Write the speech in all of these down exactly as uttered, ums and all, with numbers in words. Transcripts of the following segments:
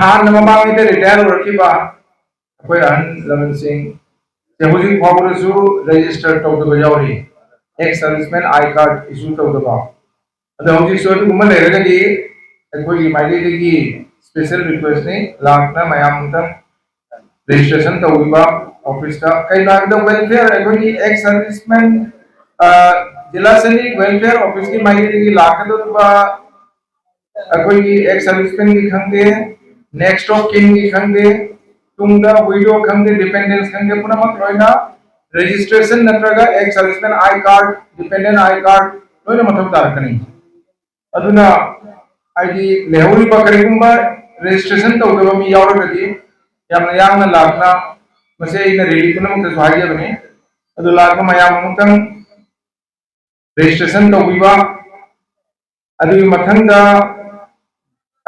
ꯍꯥꯟꯅ ꯃꯃꯥꯡꯉꯩꯗ ꯔꯤꯇꯥꯌꯔ ꯑꯣꯏꯔꯛꯈꯤꯕ ꯑꯩꯈꯣꯏ ꯑꯍꯜ ꯂꯃꯟꯁꯤꯡ ꯁꯦ ꯍꯧꯖꯤꯛ ꯐꯥꯎꯕꯗꯁꯨ ꯔꯦꯖꯤꯁꯇꯔ ꯇꯧꯗꯕ ꯌꯥꯎꯔꯤ꯫ ꯑꯦꯛꯁ ꯁꯔꯚꯤꯁꯃꯦꯟ ꯑꯥꯏ ꯀꯥꯔꯗ ꯏꯁꯨ ꯇꯧꯗꯕ꯫ ꯑꯗꯣ ꯍꯧꯖꯤꯛꯁꯨ ꯑꯗꯨꯒꯨꯝꯕ ꯂꯩꯔꯒꯗꯤ ꯑꯩꯈꯣꯏꯒꯤ ꯃꯥꯏꯀꯩꯗꯒꯤ ꯁ꯭ꯄꯦꯁꯦꯜ ꯔꯤꯀ꯭ꯋꯦꯁꯅꯤ, ꯂꯥꯛꯇꯨꯅ ꯃꯌꯥꯝ ꯑꯃꯨꯛꯇꯪ ꯔꯦꯖꯤꯁꯇ꯭ꯔꯦꯁꯟ ꯇꯧꯕꯤꯕ ꯑꯣꯐꯤꯁꯇ꯫ ꯀꯩꯅꯣ ꯍꯥꯏꯕꯗ ꯋꯦꯜꯐꯤꯌꯔ, ꯑꯩꯈꯣꯏꯒꯤ ꯑꯦꯛꯁ ꯁꯔꯚꯤꯁꯃꯦꯟ ꯖꯤꯂꯥ ꯁꯦꯅꯤꯛ ꯋꯦꯜꯐꯤꯌꯔ ꯑꯣꯐꯤꯁꯀꯤ ꯃꯥꯏꯀꯩꯗꯒꯤ ꯂꯥꯛꯀꯗꯧꯔꯤꯕ ꯑꯩꯈꯣꯏꯒꯤ ꯑꯦꯛꯁ ꯁꯔꯚꯤꯁꯃꯦꯟꯒꯤ ꯈꯪꯗꯦ, ꯅꯦꯛꯁ ꯑꯣꯐ ꯀꯤꯟꯒꯤ ꯈꯪꯗꯦ, ꯇꯨꯡꯗ ꯋꯤꯗꯣ ꯈꯪꯗꯦ, ꯗꯤꯄꯦꯟꯗꯦꯟꯁ ꯈꯪꯗꯦ, ꯄꯨꯝꯅꯃꯛ ꯂꯣꯏꯅ ꯔꯦꯖꯤꯁꯇ꯭ꯔꯦꯁꯟ ꯅꯠꯇ꯭ꯔꯒ ꯑꯦꯛꯁ ꯁꯔꯚꯤꯁꯃꯦꯟ ꯑꯥꯏ ꯀꯥꯔꯗ, ꯗꯤꯄꯦꯟꯗꯦꯟ ꯑꯥꯏ ꯀꯥꯔꯗ ꯂꯣꯏꯅ ꯃꯊꯧ ꯇꯥꯔꯛꯀꯅꯤ꯫ ꯑꯗꯨꯅ ꯍꯥꯏꯗꯤ ꯂꯩꯍꯧꯔꯤꯕ ꯀꯔꯤꯒꯨꯝꯕ ꯔꯦꯖꯤꯁꯇ꯭ꯔꯦꯁꯟ ꯇꯧꯗꯕ ꯃꯤ ꯌꯥꯎꯔꯒꯗꯤ ꯌꯥꯝꯅ ꯌꯥꯡꯅ ꯂꯥꯛꯅ, ꯃꯁꯤ ꯑꯩꯅ ꯔꯦꯂꯤ ꯄꯨꯝꯅꯃꯛꯇꯁꯨ ꯍꯥꯏꯖꯕꯅꯤ꯫ ꯑꯗꯨ ꯂꯥꯛꯄ ꯃꯌꯥꯝ ꯑꯃꯨꯛꯇꯪ ꯔꯦꯖꯤꯁꯇ꯭ꯔꯦꯁꯟ ꯇꯧꯕꯤꯕ꯫ ꯑꯗꯨꯒꯤ ꯃꯊꯪꯗ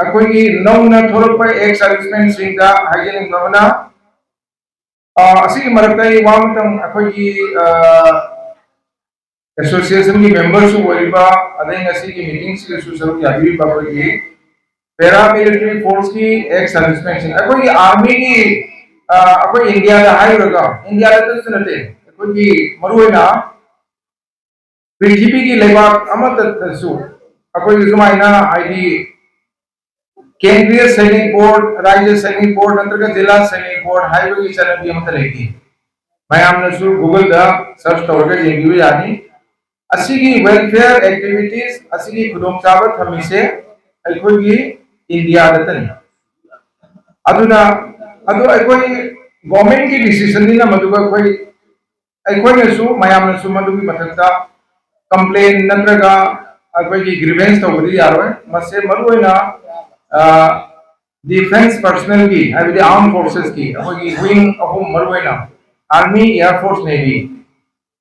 ꯑꯩꯈꯣꯏꯒꯤ ꯅꯧꯅ ꯊꯣꯛꯂꯛꯄ ꯑꯦꯛꯁ ꯁꯔꯚꯤꯁꯃꯦꯟꯁꯤꯡꯗ ꯍꯥꯏꯖꯅꯤꯡꯕ ꯑꯃꯅ, ꯑ, ꯑꯁꯤꯒꯤ ꯃꯔꯛꯇ ꯑꯩ ꯋꯥ ꯑꯃꯇꯪ ꯑꯩꯈꯣꯏꯒꯤ, ꯑ, ꯑꯦꯁꯣꯁꯤꯌꯦꯁꯟꯒꯤ ꯃꯦꯝꯕꯔꯁꯨ ꯑꯣꯏꯔꯤꯕ, ꯑꯗꯩ ꯉꯁꯤꯒꯤ ꯃꯤꯇꯤꯡꯁꯤꯗꯁꯨ ꯁꯔꯨꯛ ꯌꯥꯕꯤꯔꯤꯕ ꯑꯩꯈꯣꯏꯒꯤ ꯄꯦꯔꯥ ꯃꯤꯂꯤꯇꯔꯤ ꯐꯣꯔꯁꯀꯤ ꯑꯦꯛꯁ ꯁꯔꯚꯤꯁꯃꯦꯟꯁꯤꯡ, ꯑꯩꯈꯣꯏꯒꯤ ꯑꯥꯔꯃꯤꯒꯤ, ꯑ, ꯑꯩꯈꯣꯏ ꯏꯟꯗꯤꯌꯥꯗ ꯍꯥꯏꯔꯨꯔꯒ, ꯏꯟꯗꯤꯌꯥꯗꯇꯁꯨ ꯅꯠꯇꯦ, ꯑꯩꯈꯣꯏꯒꯤ ꯃꯔꯨꯑꯣꯏꯅ ꯄ꯭ꯔꯤꯊꯤꯕꯤꯒꯤ ꯂꯩꯕꯥꯛ ꯑꯃꯠꯇꯗꯁꯨ ꯑꯩꯈꯣꯏꯒꯤ ꯁꯨꯃꯥꯏꯅ ꯍꯥꯏꯗꯤ ꯀꯦꯟꯗ꯭ꯔꯤꯌ ꯁꯩꯅꯤꯛ ꯕꯣꯔꯗ, ꯔꯥꯖ꯭ꯌ ꯁꯩꯅꯤꯛ ꯕꯣꯔꯗ ꯅꯠꯇ꯭ꯔꯒ ꯖꯤꯂꯥ ꯁꯩꯅꯤꯛ ꯕꯣꯔꯗ ꯍꯥꯏꯕꯒꯤ ꯆꯠꯅꯕꯤ ꯑꯃꯠꯇ ꯂꯩꯇꯦ꯫ ꯃꯌꯥꯝꯅꯁꯨ ꯒꯨꯒꯜꯗ ꯁꯔꯆ ꯇꯧꯔꯒ ꯌꯦꯡꯕꯤꯕ ꯌꯥꯅꯤ꯫ ꯑꯁꯤꯒꯤ ꯋꯦꯜꯐꯤꯌꯔ ꯑꯦꯛꯇꯤꯚꯤꯇꯤꯁ ꯑꯁꯤꯒꯤ ꯈꯨꯗꯣꯡꯆꯥꯕ ꯊꯝꯃꯤꯁꯦ ꯑꯩꯈꯣꯏꯒꯤ ꯏꯟꯗꯤꯌꯥꯗꯇꯅꯤ꯫ ꯑꯗꯨꯅ ꯑꯗꯨ ꯑꯩꯈꯣꯏ ꯒꯣꯔꯃꯦꯟꯒꯤ ꯗꯤꯁꯤꯖꯟꯅꯤꯅ ꯃꯗꯨꯒ ꯑꯩꯈꯣꯏ, ꯑꯩꯈꯣꯏꯅꯁꯨ ꯃꯌꯥꯝꯅꯁꯨ ꯃꯗꯨꯒꯤ ꯃꯊꯛꯇ ꯀꯝꯄ꯭ꯂꯦꯟ ꯅꯠꯇ꯭ꯔꯒ ꯑꯩꯈꯣꯏꯒꯤ ꯒ꯭ꯔꯤꯚꯦꯟꯁ ꯇꯧꯕꯗꯤ ꯌꯥꯔꯣꯏ꯫ ꯃꯁꯦ ꯃꯔꯨꯑꯣꯏꯅ, ꯑ, ꯗꯤꯐꯦꯟꯁ ꯄꯔꯁꯅꯦꯜꯒꯤ, ꯍꯥꯏꯕꯗꯤ ꯑꯥꯔꯝ ꯐꯣꯔꯁꯦꯁꯀꯤ ꯑꯩꯈꯣꯏꯒꯤ ꯋꯤꯡ ꯑꯍꯨꯝ, ꯃꯔꯨꯑꯣꯏꯅ ꯑꯥꯔꯃꯤ, ꯑꯦꯌꯔ ꯐꯣꯔꯁ, ꯅꯦꯚꯤ,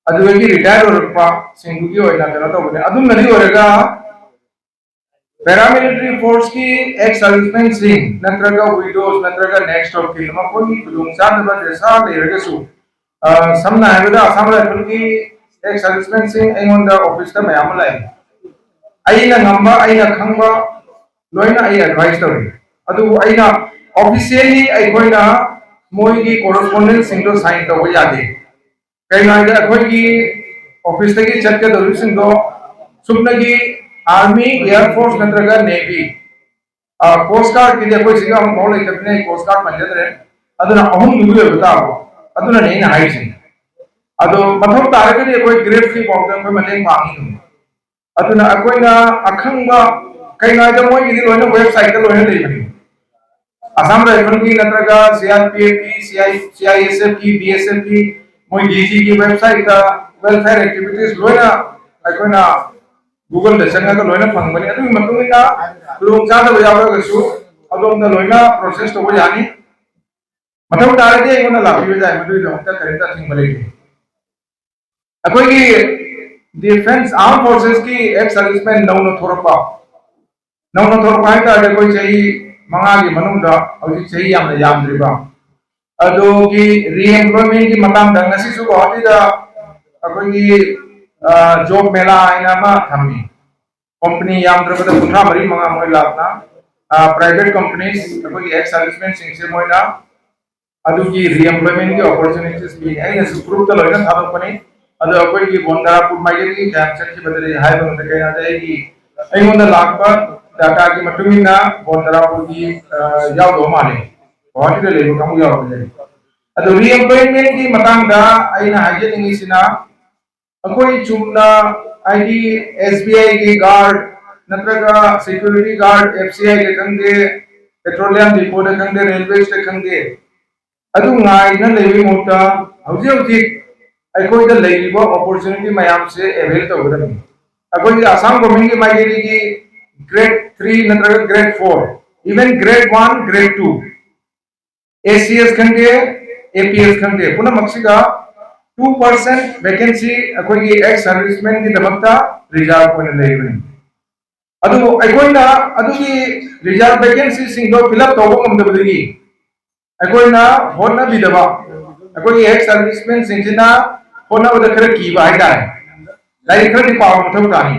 ꯑꯗꯨꯗꯒꯤ ꯔꯤꯇꯥꯌꯔ ꯑꯣꯏꯔꯛꯄꯁꯤꯡꯗꯨꯒꯤ ꯑꯣꯏꯅ ꯀꯩꯅꯣ ꯇꯧꯕꯅꯦ꯫ ꯑꯗꯨꯝꯅꯗꯤ ꯑꯣꯏꯔꯒ ꯄꯦꯔꯥꯃꯤꯂꯤꯇꯔꯤ ꯐꯣꯔꯁꯀꯤ ꯑꯦꯛꯁ ꯁꯔꯚꯤꯁꯃꯦꯟꯁꯤꯡ ꯅꯠꯇ꯭ꯔꯒ ꯋꯤꯗꯣꯁ ꯅꯠꯇ꯭ꯔꯒ ꯅꯦꯛꯁ ꯑꯣꯐ ꯀꯤꯟ ꯃꯈꯣꯏꯒꯤ ꯈꯨꯗꯣꯡꯆꯥꯗꯕ ꯗꯁꯥ ꯂꯩꯔꯒꯁꯨ, ꯑ, ꯁꯝꯅ ꯍꯥꯏꯔꯕꯗ ꯑꯁꯥꯝ ꯔꯥꯏꯐꯜꯒꯤ ꯑꯦꯛꯁ ꯁꯔꯚꯤꯁꯃꯦꯟꯁꯤꯡ ꯑꯩꯉꯣꯟꯗ ꯑꯣꯐꯤꯁꯇ ꯃꯌꯥꯝ ꯑꯃ ꯂꯥꯛꯏ꯫ ꯑꯩꯅ ꯉꯝꯕ, ꯑꯩꯅ ꯈꯪꯕ ꯂꯣꯏꯅ ꯑꯩ ꯑꯦꯗꯚꯥꯏꯁ ꯇꯧꯔꯤ꯫ ꯑꯗꯨꯕꯨ ꯑꯩꯅ officially ꯑꯩꯈꯣꯏꯅ ꯃꯣꯏꯒꯤ correspondence ꯁꯤꯡꯗꯣ sign ꯇꯧꯕ ꯌꯥꯗꯦ꯫ ꯀꯩꯅꯣ ꯍꯥꯏꯗ ꯑꯩꯈꯣꯏꯒꯤ office ꯇꯒꯤ ꯆꯠꯀꯗꯧꯔꯤꯕꯁꯤꯡꯗꯣ ꯁꯨꯞꯅꯒꯤ Army, Air Force ꯅꯠꯇ꯭ꯔꯒ Navy, Coast Guard ꯀꯤꯗꯤ ꯑꯩꯈꯣꯏ ꯁꯤꯒ ꯑꯃꯨꯛ ꯃꯍꯥꯎ ꯂꯩꯇꯕꯅꯤꯅ ꯑꯩ Coast Guard ꯄꯟꯖꯗ꯭ꯔꯦ꯫ ꯑꯗꯨꯅ ꯑꯍꯨꯝꯗꯨꯒꯤ ꯑꯣꯏꯕ ꯇꯥꯕ, ꯑꯗꯨꯅꯅꯦ ꯑꯩꯅ ꯍꯥꯏꯔꯤꯁꯦ꯫ ꯑꯗꯣ ꯃꯊꯧ ꯇꯥꯔꯒꯗꯤ ꯑꯩꯈꯣꯏ grade three ꯐꯥꯎꯗ ꯑꯩꯈꯣꯏ ꯃꯇꯦꯡ ꯄꯥꯡꯉꯤ ꯑꯗꯨꯝ꯫ ꯑꯗꯨꯅ ꯑꯩꯈꯣꯏꯅ ꯑꯈꯪꯕ, ꯀꯩꯅꯣ ꯍꯥꯏꯗ ꯃꯣꯏꯒꯤꯗꯤ ꯂꯣꯏꯅ website ꯇ ꯂꯣꯏꯅ ꯂꯩꯕꯅꯤ꯫ Assam Rifle ꯀꯤ ꯅꯠꯇ꯭ꯔꯒ C R P F ꯀꯤ, C I, C I S F ꯀꯤ, B S F ꯀꯤ, ꯃꯣꯏ D G ꯒꯤ website ꯇ welfare activities ꯂꯣꯏꯅ ꯑꯩꯈꯣꯏꯅ Google ꯗ ꯆꯪꯉꯒ ꯂꯣꯏꯅ ꯐꯪꯕꯅꯤ꯫ ꯑꯗꯨꯒꯤ ꯃꯇꯨꯡ ꯏꯟꯅ ꯈꯨꯗꯣꯡ ꯆꯥꯗꯕ ꯌꯥꯎꯔꯒꯁꯨ ꯑꯗꯣꯝꯗ ꯂꯣꯏꯅ process ꯇꯧꯕ ꯌꯥꯅꯤ꯫ ꯃꯊꯧ ꯇꯥꯔꯗꯤ ꯑꯩꯉꯣꯟꯗ ꯂꯥꯛꯄꯤꯕ ꯌꯥꯏ, ꯃꯗꯨꯒꯤꯗꯃꯛꯇ ꯀꯔꯤꯝꯇ ꯑꯊꯤꯡꯕ ꯂꯩꯇꯦ꯫ ꯑꯩꯈꯣꯏꯒꯤ Defence Armed Forces ꯀꯤ ex servicemen ꯅꯧꯅ ꯊꯣꯔꯛꯄ, ꯅꯧꯅ ꯊꯣꯔꯛꯄ ꯍꯥꯏ ꯇꯥꯔꯗꯤ ꯑꯩꯈꯣꯏ ꯆꯍꯤ ꯃꯉꯥꯒꯤ ꯃꯅꯨꯡꯗ, ꯍꯧꯖꯤꯛ ꯆꯍꯤ ꯌꯥꯝꯅ ꯌꯥꯝꯗ꯭ꯔꯤꯕ, ꯑꯗꯨꯒꯤ reemployment ꯀꯤ ꯃꯇꯥꯡꯗ ꯉꯁꯤꯁꯨ ꯒꯨꯋꯥꯍꯥꯇꯤꯗ ꯑꯩꯈꯣꯏꯒꯤ, ꯑ, job ꯃꯦꯂꯥ ꯍꯥꯏꯅ ꯑꯃ ꯊꯝꯃꯤ꯫ Company ꯌꯥꯝꯗ꯭ꯔꯕꯗ ꯀꯨꯟꯊ꯭ꯔꯥ ꯃꯔꯤ ꯃꯉꯥ ꯃꯣꯏ ꯂꯥꯛꯅ, ꯑ, private companies, ꯑꯩꯈꯣꯏꯒꯤ ex servicemen ꯁꯤꯡꯁꯦ ꯃꯣꯏꯅ ꯑꯗꯨꯒꯤ reemployment ꯀꯤ opportunities ꯄꯤꯅꯤ꯫ ꯑꯩꯅꯁꯨ group ꯇ ꯂꯣꯏꯅ ꯊꯥꯗꯣꯛꯄꯅꯤ꯫ ꯑꯗꯣ ꯑꯩꯈꯣꯏꯒꯤ ꯕꯣꯟꯗꯥꯔꯥꯄꯨꯔ ꯃꯥꯏꯀꯩꯗꯒꯤ ꯀꯌꯥꯝ ꯆꯠꯈꯤꯕꯗꯗꯤ ꯍꯥꯏꯕ ꯉꯝꯗꯦ꯫ ꯀꯩꯅꯣꯗ ꯑꯩꯒꯤ, ꯑꯩꯉꯣꯟꯗ ꯂꯥꯛꯄ data ꯒꯤ ꯃꯇꯨꯡ ꯏꯟꯅ ꯕꯣꯟꯗꯥꯔꯥꯄꯨꯔꯒꯤ, ꯑ, ꯌꯥꯎꯗꯕ ꯃꯥꯜꯂꯤ꯫ ꯒꯨꯋꯥꯍꯥꯇꯤꯗ ꯂꯩꯕ ꯀꯥꯡꯕꯨ ꯌꯥꯎꯔꯝꯕ ꯌꯥꯏ꯫ ꯑꯗꯣ reemployment ꯀꯤ ꯃꯇꯥꯡꯗ ꯑꯩꯅ ꯍꯥꯏꯖꯅꯤꯡꯉꯤꯁꯤꯅ, ꯑꯩꯈꯣꯏ ꯆꯨꯝꯅ ꯍꯥꯏꯗꯤ S B I ꯒꯤ guard ꯅꯠꯇ꯭ꯔꯒ security guard, F C I ꯗ ꯈꯪꯗꯦ, petroleum depot ꯗ ꯈꯪꯗꯦ, railways ꯇ ꯈꯪꯗꯦ, ꯑꯗꯨ ꯉꯥꯏꯗꯨꯅ ꯂꯩꯕꯒꯤ ꯃꯍꯨꯠꯇ ꯍꯧꯖꯤꯛ ꯍꯧꯖꯤꯛ ꯑꯩꯈꯣꯏꯗ ꯂꯩꯔꯤꯕ opportunity ꯃꯌꯥꯝꯁꯦ avail ꯇꯧꯒꯗꯕꯅꯤ꯫ ꯑꯩꯈꯣꯏꯒꯤ Assam Government ꯀꯤ ꯃꯥꯏꯀꯩꯗꯒꯤ grade three ꯅꯠꯇ꯭ꯔꯒ grade four, even grade one, grade two, A C S ꯈꯪꯗꯦ, A P S ꯈꯪꯗꯦ, ꯄꯨꯝꯅꯃꯛꯁꯤꯒ two percent vacancy ꯑꯩꯈꯣꯏꯒꯤ ex servicemen ꯒꯤꯗꯃꯛꯇ reserve ꯑꯣꯏꯅ ꯂꯩꯔꯤꯕꯅꯤ꯫ ꯑꯗꯨꯕꯨ ꯑꯩꯈꯣꯏꯅ ꯑꯗꯨꯒꯤ reserve vacancy ꯁꯤꯡꯗꯣ fill up ꯇꯧꯕ ꯉꯝꯗꯕꯗꯒꯤ ꯑꯩꯈꯣꯏꯅ ꯍꯣꯠꯅꯕꯤꯗꯕ, ꯑꯩꯈꯣꯏꯒꯤ ex servicemen ꯁꯤꯡꯁꯤꯅ ꯍꯣꯠꯅꯕꯗ ꯈꯔ ꯀꯤꯕ ꯍꯥꯏꯇꯥꯔꯦ꯫ ꯂꯥꯏꯔꯤꯛ ꯈꯔꯗꯤ ꯄꯥꯕ ꯃꯊꯧ ꯇꯥꯅꯤ,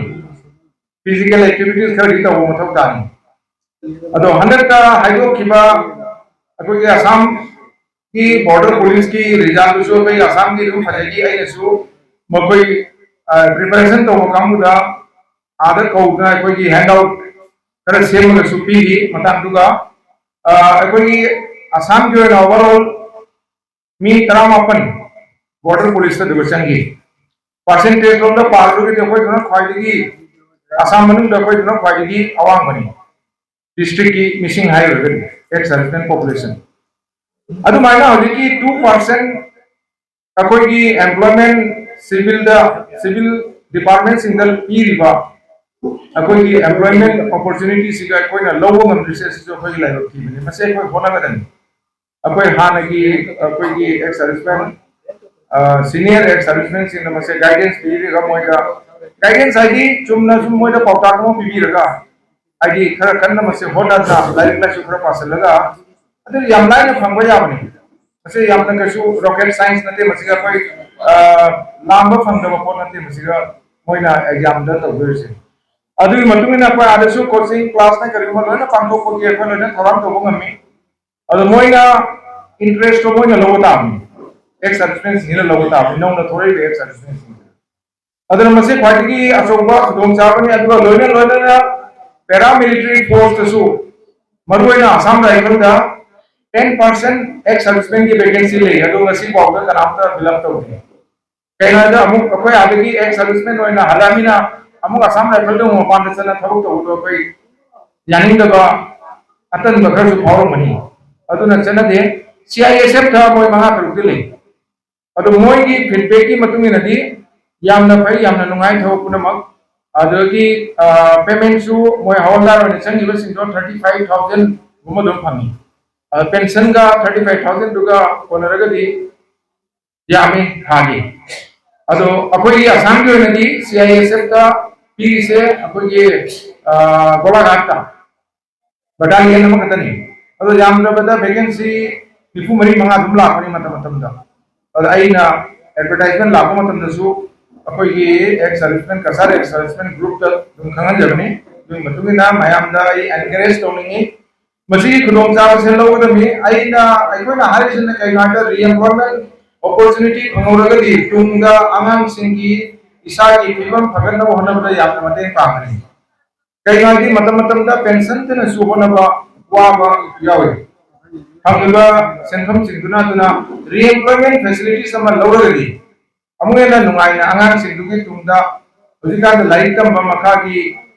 physical activities ꯈꯔꯗꯤ ꯇꯧꯕ ꯃꯊꯧ ꯇꯥꯅꯤ꯫ ꯑꯗꯣ ꯍꯟꯗꯛꯇ ꯍꯥꯏꯗꯣꯛꯈꯤꯕ ꯑꯩꯈꯣꯏꯒꯤ ꯑꯁꯥꯝꯒꯤ ꯕꯣꯔꯗꯔ ꯄꯨꯂꯤꯁꯀꯤ ꯔꯤꯖꯜꯗꯨꯁꯨ ꯑꯩꯈꯣꯏ ꯑꯁꯥꯝꯒꯤ ꯑꯗꯨꯝ ꯐꯖꯈꯤ꯫ ꯑꯩꯅꯁꯨ ꯃꯈꯣꯏ ꯄ꯭ꯔꯤꯄꯦꯔꯦꯁꯟ ꯇꯧꯕ ꯀꯥꯡꯕꯨꯗ ꯑꯥꯗ ꯀꯧꯗꯨꯅ ꯑꯩꯈꯣꯏꯒꯤ ꯍꯦꯟ ꯑꯥꯎꯠ ꯈꯔ ꯁꯦꯝꯃꯒꯁꯨ ꯄꯤꯈꯤ꯫ ꯃꯇꯥꯡꯗꯨꯒ ꯑꯩꯈꯣꯏꯒꯤ ꯑꯁꯥꯝꯒꯤ ꯑꯣꯏꯅ ꯑꯣꯚꯔ ꯑꯣꯜ ꯃꯤ ꯇꯔꯥꯃꯥꯄꯟ ꯕꯣꯔꯗꯔ ꯄꯨꯂꯤꯁꯇ ꯑꯗꯨꯒ ꯆꯪꯈꯤ꯫ ꯄꯥꯔꯁꯦꯟꯇꯦꯖ ꯂꯣꯝꯗ ꯄꯥꯔꯒꯗꯤ ꯑꯩꯈꯣꯏꯗꯨꯅ ꯈ꯭ꯋꯥꯏꯗꯒꯤ, ꯑꯁꯥꯝ ꯃꯅꯨꯡꯗ ꯑꯩꯈꯣꯏꯗꯨꯅ ꯈ꯭ꯋꯥꯏꯗꯒꯤ ꯑꯋꯥꯡꯕꯅꯤ ꯗꯤꯁꯇ꯭ꯔꯤꯛꯀꯤ ꯃꯤꯁꯤꯡ ꯍꯥꯏꯔꯒꯗꯤ, ꯑꯦꯛꯁ ꯁꯔꯚꯤꯁꯃꯦꯟ ꯄꯣꯄꯨꯂꯦꯁꯟ꯫ ꯑꯗꯨꯃꯥꯏꯅ ꯍꯧꯖꯤꯛꯀꯤ ꯇꯨ ꯄꯥꯔꯁꯦꯟ ꯑꯩꯈꯣꯏꯒꯤ ꯑꯦꯝꯄ꯭ꯂꯣꯏꯃꯦꯟ, ꯁꯤꯚꯤꯜꯗ, ꯁꯤꯚꯤꯜ ꯗꯤꯄꯥꯔꯠꯃꯦꯟꯁꯤꯡꯗ ꯄꯤꯔꯤꯕ ꯑꯩꯈꯣꯏꯒꯤ ꯑꯦꯝꯄ꯭ꯂꯣꯏꯃꯦꯟ ꯑꯣꯄꯣꯔꯆꯨꯅꯤꯇꯤꯁꯤꯒ ꯑꯩꯈꯣꯏꯅ ꯂꯧꯕ ꯉꯝꯗ꯭ꯔꯤꯁꯦ, ꯑꯁꯤꯁꯨ ꯑꯩꯈꯣꯏꯒꯤ ꯂꯥꯏꯕꯛ ꯊꯤꯕꯅꯤ꯫ ꯃꯁꯤ ꯑꯩꯈꯣꯏ ꯍꯣꯠꯅꯒꯗꯕꯅꯤ꯫ ꯑꯩꯈꯣꯏ ꯍꯥꯟꯅꯒꯤ ꯑꯩꯈꯣꯏꯒꯤ ꯑꯦꯛꯁ ꯁꯔꯚꯤꯁꯃꯦꯟ, ꯁꯤꯅꯤꯌꯔ ꯑꯦꯛꯁ ꯁꯔꯚꯤꯁꯃꯦꯟꯁꯤꯡꯅ ꯃꯁꯦ ꯒꯥꯏꯗꯦꯟꯁ ꯄꯤꯕꯤꯔꯒ, ꯃꯣꯏꯗ ꯒꯥꯏꯗꯦꯟꯁ ꯍꯥꯏꯗꯤ ꯆꯨꯝꯅ ꯁꯨꯝ ꯃꯣꯏꯗ ꯄꯥꯎꯇꯥꯛ ꯑꯃ ꯄꯤꯕꯤꯔꯒ, ꯍꯥꯏꯗꯤ ꯈꯔ ꯀꯟꯅ ꯃꯁꯦ ꯍꯣꯠꯅꯗꯅ, ꯂꯥꯏꯔꯤꯛ ꯂꯥꯏꯁꯨ ꯈꯔ ꯄꯥꯁꯤꯜꯂꯒ, ꯑꯗꯨ ꯌꯥꯝ ꯂꯥꯏꯅ ꯐꯪꯕ ꯌꯥꯕꯅꯤ꯫ ꯃꯁꯤ ꯌꯥꯝꯅ ꯀꯩꯁꯨ ꯔꯣꯀꯦꯠ ꯁꯥꯏꯟꯁ ꯅꯠꯇꯦ꯫ ꯃꯁꯤꯒ ꯑꯩꯈꯣꯏ ꯂꯥꯝꯕ ꯐꯪꯗꯕ ꯄꯣꯠ ꯅꯠꯇꯦ꯫ ꯃꯁꯤꯒ ꯃꯣꯏꯅ ꯑꯦꯛꯖꯥꯝꯗ ꯇꯧꯗꯣꯏꯁꯦ꯫ ꯑꯗꯨꯒꯤ ꯃꯇꯨꯡ ꯏꯟꯅ ꯑꯩꯈꯣꯏ ꯑꯥꯗꯁꯨ ꯀꯣꯆꯤꯡ ꯀ꯭ꯂꯥꯁꯅ ꯀꯔꯤꯒꯨꯝꯕ ꯂꯣꯏꯅ ꯄꯥꯡꯊꯣꯛꯄꯒꯤ ꯑꯩꯈꯣꯏ ꯂꯣꯏꯅ ꯊꯧꯔꯥꯡ ꯇꯧꯕ ꯉꯝꯃꯤ꯫ ꯑꯗꯣ ꯃꯣꯏꯅ ꯏꯟꯇꯔꯦꯁꯇꯣ ꯃꯣꯏꯅ ꯂꯧꯕ ꯇꯥꯕꯅꯤ꯫ ꯑꯦꯛꯁ ꯁꯔꯚꯤꯁꯃꯦꯟꯁꯤꯡꯁꯤꯅ ꯂꯧꯕ ꯇꯥꯕꯅꯤ, ꯅꯧꯅ ꯊꯣꯛꯂꯛꯏꯕ ꯑꯦꯛꯁ ꯁꯔꯚꯤꯁꯃꯦꯟꯁꯤꯡꯁꯤꯅ꯫ ꯑꯗꯨꯅ ꯃꯁꯤ ꯈ꯭ꯋꯥꯏꯗꯒꯤ ꯑꯆꯧꯕ ꯈꯨꯗꯣꯡꯆꯥꯕꯅꯤ꯫ ꯑꯗꯨꯒ ꯂꯣꯏꯅ ꯂꯣꯏꯅꯅ ꯄꯦꯔꯥꯃꯤꯂꯤꯇꯔꯤ ꯐꯣꯔꯁꯇꯁꯨ, ꯃꯔꯨꯑꯣꯏꯅ ꯑꯁꯥꯝ ꯔꯥꯏꯐꯜꯗ, ꯇꯦꯟ ꯄꯥꯔꯁꯦꯟ ꯑꯦꯛꯁ ꯁꯔꯚꯤꯁꯃꯦꯟꯒꯤ ꯚꯦꯀꯦꯟꯁꯤ ꯂꯩ꯫ ꯑꯗꯣ ꯉꯁꯤ ꯐꯥꯎꯗ ꯀꯅꯥꯝꯇ ꯐꯤꯜ ꯑꯞ ꯇꯧꯗꯦ꯫ ꯀꯩꯅꯣ ꯍꯥꯏꯗ, ꯑꯃꯨꯛ ꯑꯩꯈꯣꯏ ꯑꯥꯗꯒꯤ ꯑꯦꯛꯁ ꯁꯔꯚꯤꯁꯃꯦꯟ ꯑꯣꯏꯅ ꯍꯜꯂꯛꯑꯃꯤꯅ ꯑꯃꯨꯛ ꯑꯁꯥꯝ ꯔꯥꯏꯐꯜꯗ ꯑꯃꯨꯛ ꯃꯄꯥꯟꯗ ꯆꯠꯅ ꯊꯕꯛ ꯇꯧꯕꯗꯣ ꯑꯩꯈꯣꯏ ꯌꯥꯅꯤꯡꯗꯕ, ꯑꯇꯟꯕ ꯈꯔꯁꯨ ꯐꯥꯎꯔꯝꯒꯅꯤ꯫ ꯑꯗꯨꯅ ꯆꯠꯅꯗꯦ꯫ ꯁꯤ ꯑꯥꯏ ꯑꯦꯁ ꯑꯦꯐꯇ ꯃꯣꯏ ꯃꯉꯥ ꯇꯔꯨꯛꯇꯤ ꯂꯩ꯫ ꯑꯗꯣ ꯃꯣꯏꯒꯤ ꯐꯤꯗꯕꯦꯛꯀꯤ ꯃꯇꯨꯡ ꯏꯟꯅꯗꯤ ꯌꯥꯝꯅ ꯐꯩ, ꯌꯥꯝꯅ ꯅꯨꯡꯉꯥꯏ ꯊꯕꯛ ꯄꯨꯝꯅꯃꯛ꯫ ꯑꯗꯨꯗꯒꯤ ꯄꯦꯃꯦꯟꯁꯨ ꯃꯣꯏ ꯍꯋꯜꯗꯥꯔ ꯑꯣꯏꯅ ꯆꯪꯈꯤꯕꯁꯤꯡꯗꯣ ꯊꯥꯔꯇꯤ ꯐꯥꯏꯚ ꯊꯥꯎꯖꯟꯒꯨꯝꯕ ꯑꯗꯨꯝ ꯐꯪꯉꯤ꯫ ꯄꯦꯟꯁꯟꯒ ꯊꯥꯔꯇꯤ ꯐꯥꯏꯚ ꯊꯥꯎꯖꯟꯗꯨꯒ ꯀꯣꯟꯅꯔꯒꯗꯤ ꯌꯥꯝꯃꯤ ꯊꯥꯒꯤ꯫ ꯑꯗꯣ ꯑꯩꯈꯣꯏꯒꯤ ꯑꯁꯥꯝꯒꯤ ꯑꯣꯏꯅꯗꯤ ꯁꯤ ꯑꯥꯏ ꯑꯦꯁ ꯑꯦꯐꯇ ꯄꯤꯔꯤꯁꯦ ꯑꯩꯈꯣꯏꯒꯤ ꯒꯣꯂꯥꯘꯥꯠꯇ ꯕꯇꯥꯂꯤꯌꯟ ꯑꯃꯈꯛꯇꯅꯤ꯫ ꯑꯗꯣ ꯌꯥꯝꯗ꯭ꯔꯕꯗ ꯚꯦꯀꯦꯟꯁꯤ ꯅꯤꯐꯨ ꯃꯔꯤ ꯃꯉꯥ ꯑꯗꯨꯝ ꯂꯥꯛꯄꯅꯤ ꯃꯇꯝ ꯃꯇꯝꯗ꯫ ꯑꯗ ꯑꯩꯅ ꯑꯦꯗꯚꯔꯇꯥꯏꯖꯃꯦꯟ ꯂꯥꯛꯄ ꯃꯇꯝꯗꯁꯨ ꯑꯩꯈꯣꯏꯒꯤ ꯑꯦꯛꯁ ꯁꯔꯚꯤꯁꯃꯦꯟ, ꯀꯁꯥꯔ ꯑꯦꯛꯁ ꯁꯔꯚꯤꯁꯃꯦꯟ ꯒ꯭ꯔꯨꯞꯇ ꯑꯗꯨꯝ ꯈꯪꯍꯟꯖꯕꯅꯤ꯫ ꯑꯗꯨꯒꯤ ꯃꯇꯨꯡ ꯏꯟꯅ ꯃꯌꯥꯝꯗ ꯑꯩ ꯑꯦꯟꯀꯔꯦꯖ ꯇꯧꯅꯤꯡꯉꯤ꯫ ꯃꯁꯤꯒꯤ ꯈꯨꯗꯣꯡꯆꯥꯕꯁꯦ ꯂꯧꯒꯗꯕꯅꯤ꯫ ꯑꯩꯅ, ꯑꯩꯈꯣꯏꯅ ꯍꯥꯏꯔꯤꯁꯤꯅ ꯀꯩꯅꯣ ꯍꯥꯏꯕꯗ, ꯔꯤꯑꯦꯝꯄ꯭ꯂꯣꯏꯃꯦꯟ ꯑꯣꯄꯣꯔꯆꯨꯅꯤꯇꯤ ꯐꯪꯍꯧꯔꯒꯗꯤ ꯇꯨꯡꯗ ꯑꯉꯥꯡꯁꯤꯡꯒꯤ ꯏꯁꯥꯒꯤ ꯐꯤꯕꯝ ꯐꯒꯠꯅꯕ ꯍꯣꯠꯅꯕꯗ ꯌꯥꯝꯅ ꯃꯇꯦꯡ ꯄꯥꯡꯒꯅꯤ꯫ ꯀꯩꯒꯤꯅꯣ ꯍꯥꯏꯗꯤ ꯃꯇꯝ ꯃꯇꯝꯗ ꯄꯦꯟꯁꯟꯇꯅꯁꯨ ꯍꯣꯠꯅꯕ ꯋꯥꯕ ꯌꯥꯎꯏ꯫ ꯐꯪꯉꯤꯕ ꯁꯦꯟꯐꯝꯁꯤꯡꯗꯨꯅ ꯑꯗꯨꯅ ꯔꯤꯑꯦꯝꯄ꯭ꯂꯣꯏꯃꯦꯟ ꯐꯦꯁꯤꯂꯤꯇꯤꯁ ꯑꯃ ꯂꯧꯔꯒꯗꯤ ꯑꯃꯨꯛ ꯍꯦꯟꯅ ꯅꯨꯡꯉꯥꯏꯅ ꯑꯉꯥꯡꯁꯤꯡꯗꯨꯒꯤ ꯇꯨꯡꯗ ꯍꯧꯖꯤꯛꯀꯥꯟꯗ ꯂꯥꯏꯔꯤꯛ ꯇꯝꯕ ꯃꯈꯥꯒꯤ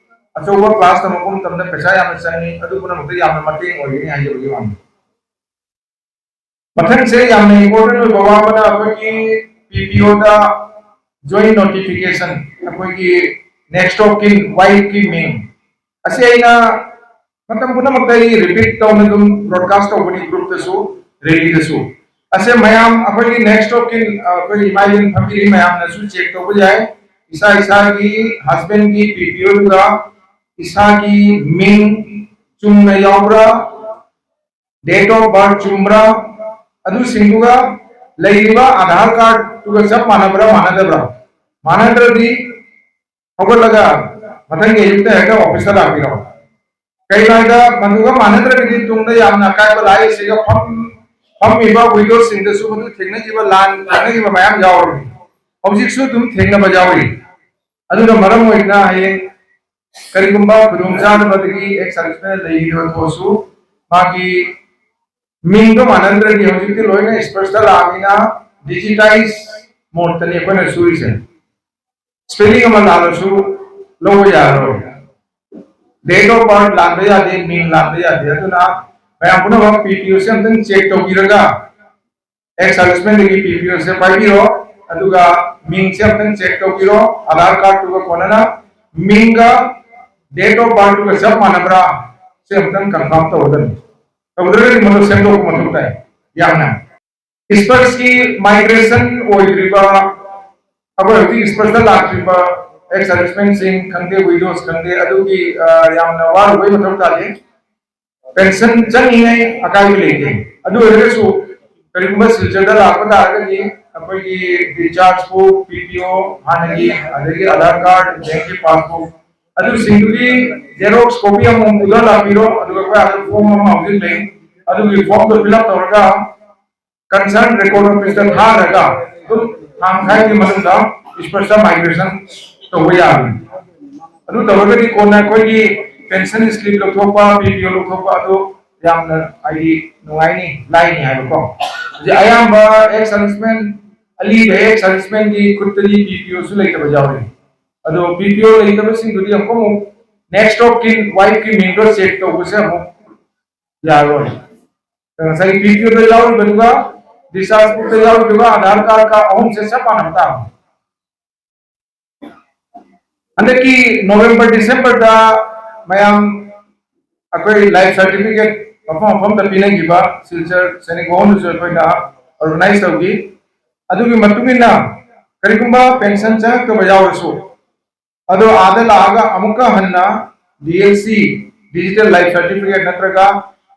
ꯑꯆꯧꯕ ꯀ꯭ꯂꯥꯁ ꯇꯝꯃꯛꯄ ꯃꯇꯝꯗ ꯄꯩꯁꯥ ꯌꯥꯝꯅ ꯆꯪꯉꯤ, ꯑꯗꯨ ꯄꯨꯝꯅꯃꯛꯇ ꯌꯥꯝꯅ ꯃꯇꯦꯡ ꯑꯣꯏꯒꯅꯤ ꯍꯥꯏꯖꯕꯒꯤ ꯋꯥꯅꯤ꯫ ꯃꯊꯪꯁꯦ ꯌꯥꯝꯅ ꯏꯝꯄꯣꯔꯇꯦꯟ ꯑꯣꯏꯕ ꯋꯥ ꯑꯃꯅ ꯑꯩꯈꯣꯏꯒꯤ ꯄꯤ ꯄꯤ ꯑꯣꯗ ꯖꯣꯏꯟ ꯅꯣꯇꯤꯐꯤꯀꯦꯁꯟ, ꯑꯩꯈꯣꯏꯒꯤ ꯅꯦꯛꯁ ꯑꯣꯐ ꯀꯤꯟ, ꯋꯥꯏꯐꯀꯤ ꯃꯤꯡ ꯑꯁꯤ ꯑꯩꯅ ꯃꯇꯝ ꯄꯨꯝꯅꯃꯛꯇ ꯑꯩ ꯔꯤꯄꯤꯠ ꯇꯧꯅ ꯑꯗꯨꯝ ꯕ꯭ꯔꯣꯗꯀꯥꯁ ꯇꯧꯕꯅꯤ, ꯒ꯭ꯔꯨꯞꯇꯁꯨ, ꯔꯦꯂꯤꯗꯁꯨ꯫ ꯑꯁꯦ ꯃꯌꯥꯝ ꯑꯩꯈꯣꯏꯒꯤ ꯅꯦꯛꯁ ꯑꯣꯐ ꯀꯤꯟ, ꯑꯩꯈꯣꯏ ꯏꯃꯥ ꯏꯕꯦꯟ ꯐꯝꯕꯤꯔꯤ ꯃꯌꯥꯝꯅꯁꯨ ꯆꯦꯛ ꯇꯧꯕ ꯌꯥꯏ꯫ ꯏꯁꯥ ꯏꯁꯥꯒꯤ ꯍꯁꯕꯦꯟꯒꯤ ꯄꯤ ꯄꯤ ꯑꯣꯗꯨꯒ ꯏꯁꯥꯒꯤ ꯃꯤꯡ ꯆꯨꯝꯅ ꯌꯥꯎꯕ꯭ꯔꯥ, ꯗꯦꯠ ꯑꯣꯐ ꯕꯥꯔꯊ ꯆꯨꯝꯕ꯭ꯔꯥ, ꯑꯗꯨꯁꯤꯡꯗꯨꯒ ꯂꯩꯔꯤꯕ ꯑꯥꯙꯥꯔ ꯀꯥꯔꯗꯇꯨꯒ ꯆꯞ ꯃꯥꯟꯅꯕ꯭ꯔꯥ ꯃꯥꯟꯅꯗꯕ꯭ꯔꯥ? ꯃꯥꯟꯅꯗ꯭ꯔꯗꯤ ꯍꯧꯒꯠꯂꯒ ꯃꯊꯪꯒꯤ ꯑꯌꯨꯛꯇ ꯍꯦꯛꯇ ꯑꯣꯐꯤꯁꯇ ꯂꯥꯛꯄꯤꯔꯣ꯫ ꯀꯩꯒꯤꯅꯣ ꯍꯥꯏꯗ ꯃꯗꯨꯒ ꯃꯥꯟꯅꯗ꯭ꯔꯒꯗꯤ ꯇꯨꯡꯗ ꯌꯥꯝꯅ ꯑꯀꯥꯏꯕ ꯂꯥꯛꯏ꯫ ꯁꯤꯒ ꯐꯝ-, ꯐꯝꯃꯤꯕ ꯋꯤꯗꯣꯁꯤꯡꯗꯁꯨ ꯃꯗꯨ ꯊꯦꯡꯅꯈꯤꯕ, ꯂꯥꯟ ꯊꯦꯡꯅꯈꯤꯕ ꯃꯌꯥꯝ ꯌꯥꯎꯔꯤ, ꯍꯧꯖꯤꯛꯁꯨ ꯑꯗꯨꯝ ꯊꯦꯡꯅꯕ ꯌꯥꯎꯔꯤ꯫ ꯑꯗꯨꯅ ꯃꯔꯝ ꯑꯣꯏꯗꯅ ꯍꯌꯦꯡ ꯀꯔꯤꯒꯨꯝꯕ ꯈꯨꯗꯣꯡꯆꯥꯗꯕꯗꯒꯤ ꯑꯦꯛꯁ ꯁꯥꯔꯚꯤꯁꯃꯦꯟ ꯂꯩꯈꯤꯕ ꯊꯣꯛꯑꯁꯨ ꯃꯥꯒꯤ ꯃꯤꯡꯗꯣ ꯃꯥꯟꯅꯗ꯭ꯔꯗꯤ ꯍꯧꯖꯤꯛꯇꯤ ꯂꯣꯏꯅ ꯁ꯭ꯄꯔꯁꯇ ꯂꯥꯛꯑꯕꯅꯤꯅ ꯗꯤꯖꯤꯇꯥꯏꯁ ꯃꯣꯗꯇꯅꯤ ꯑꯩꯈꯣꯏꯅ ꯁꯨꯔꯤꯁꯦ꯫ ꯁ꯭ꯄꯦꯂꯤꯡ ꯑꯃ ꯂꯥꯜꯂꯁꯨ ꯂꯧꯕ ꯌꯥꯔꯔꯣꯏ꯫ ꯗꯦꯠ ꯑꯣꯐ ꯕꯥꯔꯊ ꯂꯥꯟꯕ ꯌꯥꯗꯦ, ꯃꯤꯡ ꯂꯥꯟꯕ ꯌꯥꯗꯦ꯫ ꯑꯗꯨꯅ ꯃꯌꯥꯝ ꯄꯨꯝꯅꯃꯛ ꯄꯤ ꯄꯤ ꯑꯣꯁꯦ ꯑꯝꯇꯪ ꯆꯦꯛ ꯇꯧꯕꯤꯔꯒ ꯑꯦꯛꯁ ꯁꯥꯔꯚꯤꯁꯃꯦꯟꯗꯒꯤ ꯄꯤ ꯄꯤ ꯑꯣꯁꯦ ꯄꯥꯏꯕꯤꯔꯣ, ꯑꯗꯨꯒ ꯃꯤꯡꯁꯦ ꯑꯝꯇꯪ ꯆꯦꯛ ꯇꯧꯕꯤꯔꯣ꯫ ꯑꯥꯙꯥꯔ ꯀꯥꯔꯗꯇꯨꯒ ꯀꯣꯟꯅꯅ ꯃꯤꯡꯒ ꯗꯦꯠ ꯑꯣꯐ ꯕꯥꯔꯊꯇꯨꯒ ꯆꯞ ꯃꯥꯟꯅꯕ꯭ꯔꯥ, ꯁꯤ ꯑꯝꯇꯪ ꯀꯟꯐꯥꯔꯝ ꯇꯧꯒꯗꯕꯅꯤ꯫ ꯇꯧꯗ꯭ꯔꯒꯗꯤ ꯃꯗꯨ ꯁꯦꯝꯗꯣꯛꯄ ꯃꯊꯧ ꯇꯥꯏ ꯌꯥꯝꯅ꯫ ꯁ꯭ꯄꯔꯁꯀꯤ ꯃꯥꯏꯒ꯭ꯔꯦꯁꯟ ꯑꯣꯏꯗ꯭ꯔꯤꯕ ꯑꯩꯈꯣꯏ ꯍꯧꯖꯤꯛ ꯁ꯭ꯄꯔꯁꯇ ꯂꯥꯛꯇ꯭ꯔꯤꯕ ꯑꯦꯛꯁ ꯁꯥꯔꯚꯤꯁꯃꯦꯟꯁꯤꯡ ꯈꯪꯗꯦ, ꯋꯤꯗꯣꯁ ꯈꯪꯗꯦ, ꯑꯗꯨꯒꯤ, ꯑ, ꯌꯥꯝꯅ ꯋꯥꯔꯨꯕꯒꯤ ꯃꯊꯧ ꯇꯥꯗꯦ꯫ ꯄꯦꯟꯁꯟ ꯆꯪꯉꯤꯉꯩ ꯑꯀꯥꯏꯕ ꯂꯩꯇꯦ꯫ ꯑꯗꯨ ꯑꯣꯏꯔꯒꯁꯨ ꯀꯔꯤꯒꯨꯝꯕ ꯁꯤꯜꯆꯔꯗ ꯂꯥꯛꯄ ꯇꯥꯔꯒꯗꯤ ꯑꯩꯈꯣꯏꯒꯤ ꯗꯤꯁꯆꯥꯔꯖ ꯕꯨꯛ, ꯄꯤ ꯄꯤ ꯑꯣ ꯍꯥꯟꯅꯒꯤ, ꯑꯗꯒꯤ ꯑꯥꯙꯥꯔ ꯀꯥꯔꯗ, ꯕꯦꯡꯀꯤ ꯄꯥꯁꯕꯨꯛ, ꯑꯗꯨꯁꯤꯡꯗꯨꯒꯤ ꯖꯦꯔꯣꯛꯁ ꯀꯣꯄꯤ ꯑꯃꯃꯝ ꯄꯨꯊꯔ ꯂꯥꯛꯄꯤꯔꯣ꯫ ꯑꯗꯨꯒ ꯑꯩꯈꯣꯏ ꯑꯥꯗ ꯐꯣꯝ ꯑꯃ ꯍꯧꯖꯤꯛ ꯂꯩ, ꯑꯗꯨꯒꯤ ꯐꯣꯝꯗꯣ ꯐꯤꯜ ꯑꯞ ꯇꯧꯔꯒ ꯀꯟꯁꯔꯟ ꯔꯦꯀꯣꯔꯗ ꯑꯣꯐꯤꯁꯇ ꯊꯥꯔꯒ ꯑꯗꯨꯝ ꯊꯥ ꯃꯈꯥꯏꯒꯤ ꯃꯅꯨꯡꯗ ꯗꯤꯁꯄꯔꯁꯦꯜ ꯃꯥꯏꯒ꯭ꯔꯦꯁꯟ ꯇꯧꯕ ꯌꯥꯕꯅꯤ꯫ ꯑꯗꯨ ꯇꯧꯔꯒꯗꯤ ꯀꯣꯟꯅ ꯑꯩꯈꯣꯏꯒꯤ ꯄꯦꯟꯁꯟ ꯁ꯭ꯂꯤꯞ ꯂꯧꯊꯣꯛꯄ, ꯄꯤ ꯄꯤ ꯑꯣ ꯂꯧꯊꯣꯛꯄ ꯑꯗꯨ ꯌꯥꯝꯅ ꯍꯥꯏꯗꯤ ꯅꯨꯡꯉꯥꯏꯅꯤ, ꯂꯥꯏꯅꯤ ꯍꯥꯏꯕꯀꯣ꯫ ꯍꯧꯖꯤꯛ ꯑꯌꯥꯝꯕ ꯑꯦꯛꯁ ꯁꯔꯚꯤꯁꯃꯦꯟ, ꯑꯂꯤꯕ ꯑꯦꯛꯁ ꯁꯔꯚꯤꯁꯃꯦꯟꯒꯤ ꯈꯨꯠꯇꯗꯤ ꯄꯤ ꯄꯤ ꯑꯣꯁꯨ ꯂꯩꯇꯕ ꯌꯥꯎꯔꯤ꯫ ꯑꯗꯣ ꯄꯤ ꯄꯤ ꯑꯣ ꯂꯩꯇꯕꯁꯤꯡꯗꯨꯗꯤ ꯑꯃꯨꯛ ꯑꯃꯨꯛ ꯅꯦꯛꯁ ꯑꯣꯐ ꯀꯤꯟ, ꯋꯥꯏꯐꯀꯤ ꯃꯤꯡꯗꯣ ꯆꯦꯛ ꯇꯧꯕꯁꯦ ꯑꯃꯨꯛ ꯌꯥꯔꯣꯏ꯫ ꯉꯁꯥꯏꯒꯤ ꯄꯤ ꯄꯤ ꯑꯣꯗ ꯌꯥꯎꯔꯤꯕꯗꯨꯒ ꯗꯤꯁꯆꯥꯔꯖ ꯕꯨꯛꯇ ꯌꯥꯎꯔꯤꯕꯗꯨꯒ ꯑꯙꯥꯔ ꯀꯥꯔꯗꯀ ꯑꯍꯨꯝꯁꯦ ꯆꯞ ꯃꯥꯟꯅꯕ ꯇꯥꯕꯅꯤ꯫ ꯍꯟꯗꯛꯀꯤ ꯅꯣꯕꯦꯝꯕꯔ ꯗꯤꯁꯦꯝꯕꯔꯗ ꯃꯌꯥꯝ ꯑꯩꯈꯣꯏ ꯂꯥꯏꯐ ꯁꯥꯔꯇꯤꯐꯤꯀꯦꯠ ꯃꯐꯝ ꯃꯐꯝꯗ ꯄꯤꯅꯈꯤꯕ ꯁꯤꯜꯆꯔ ꯁꯦꯅꯤꯛ ꯚꯋꯟꯗꯁꯨ ꯑꯩꯈꯣꯏꯅ ꯑꯣꯔꯒꯅꯥꯏꯖ ꯇꯧꯈꯤ꯫ ꯑꯗꯨꯒꯤ ꯃꯇꯨꯡ ꯏꯟꯅ ꯀꯔꯤꯒꯨꯝꯕ ꯄꯦꯟꯁꯟ ꯆꯪꯉꯛꯇꯕ ꯌꯥꯎꯔꯁꯨ, ꯑꯗꯣ ꯑꯥꯗ ꯂꯥꯛꯑꯒ ꯑꯃꯨꯛꯀ ꯍꯟꯅ D L C, digital life certificate, ꯅꯠꯇ꯭ꯔꯒ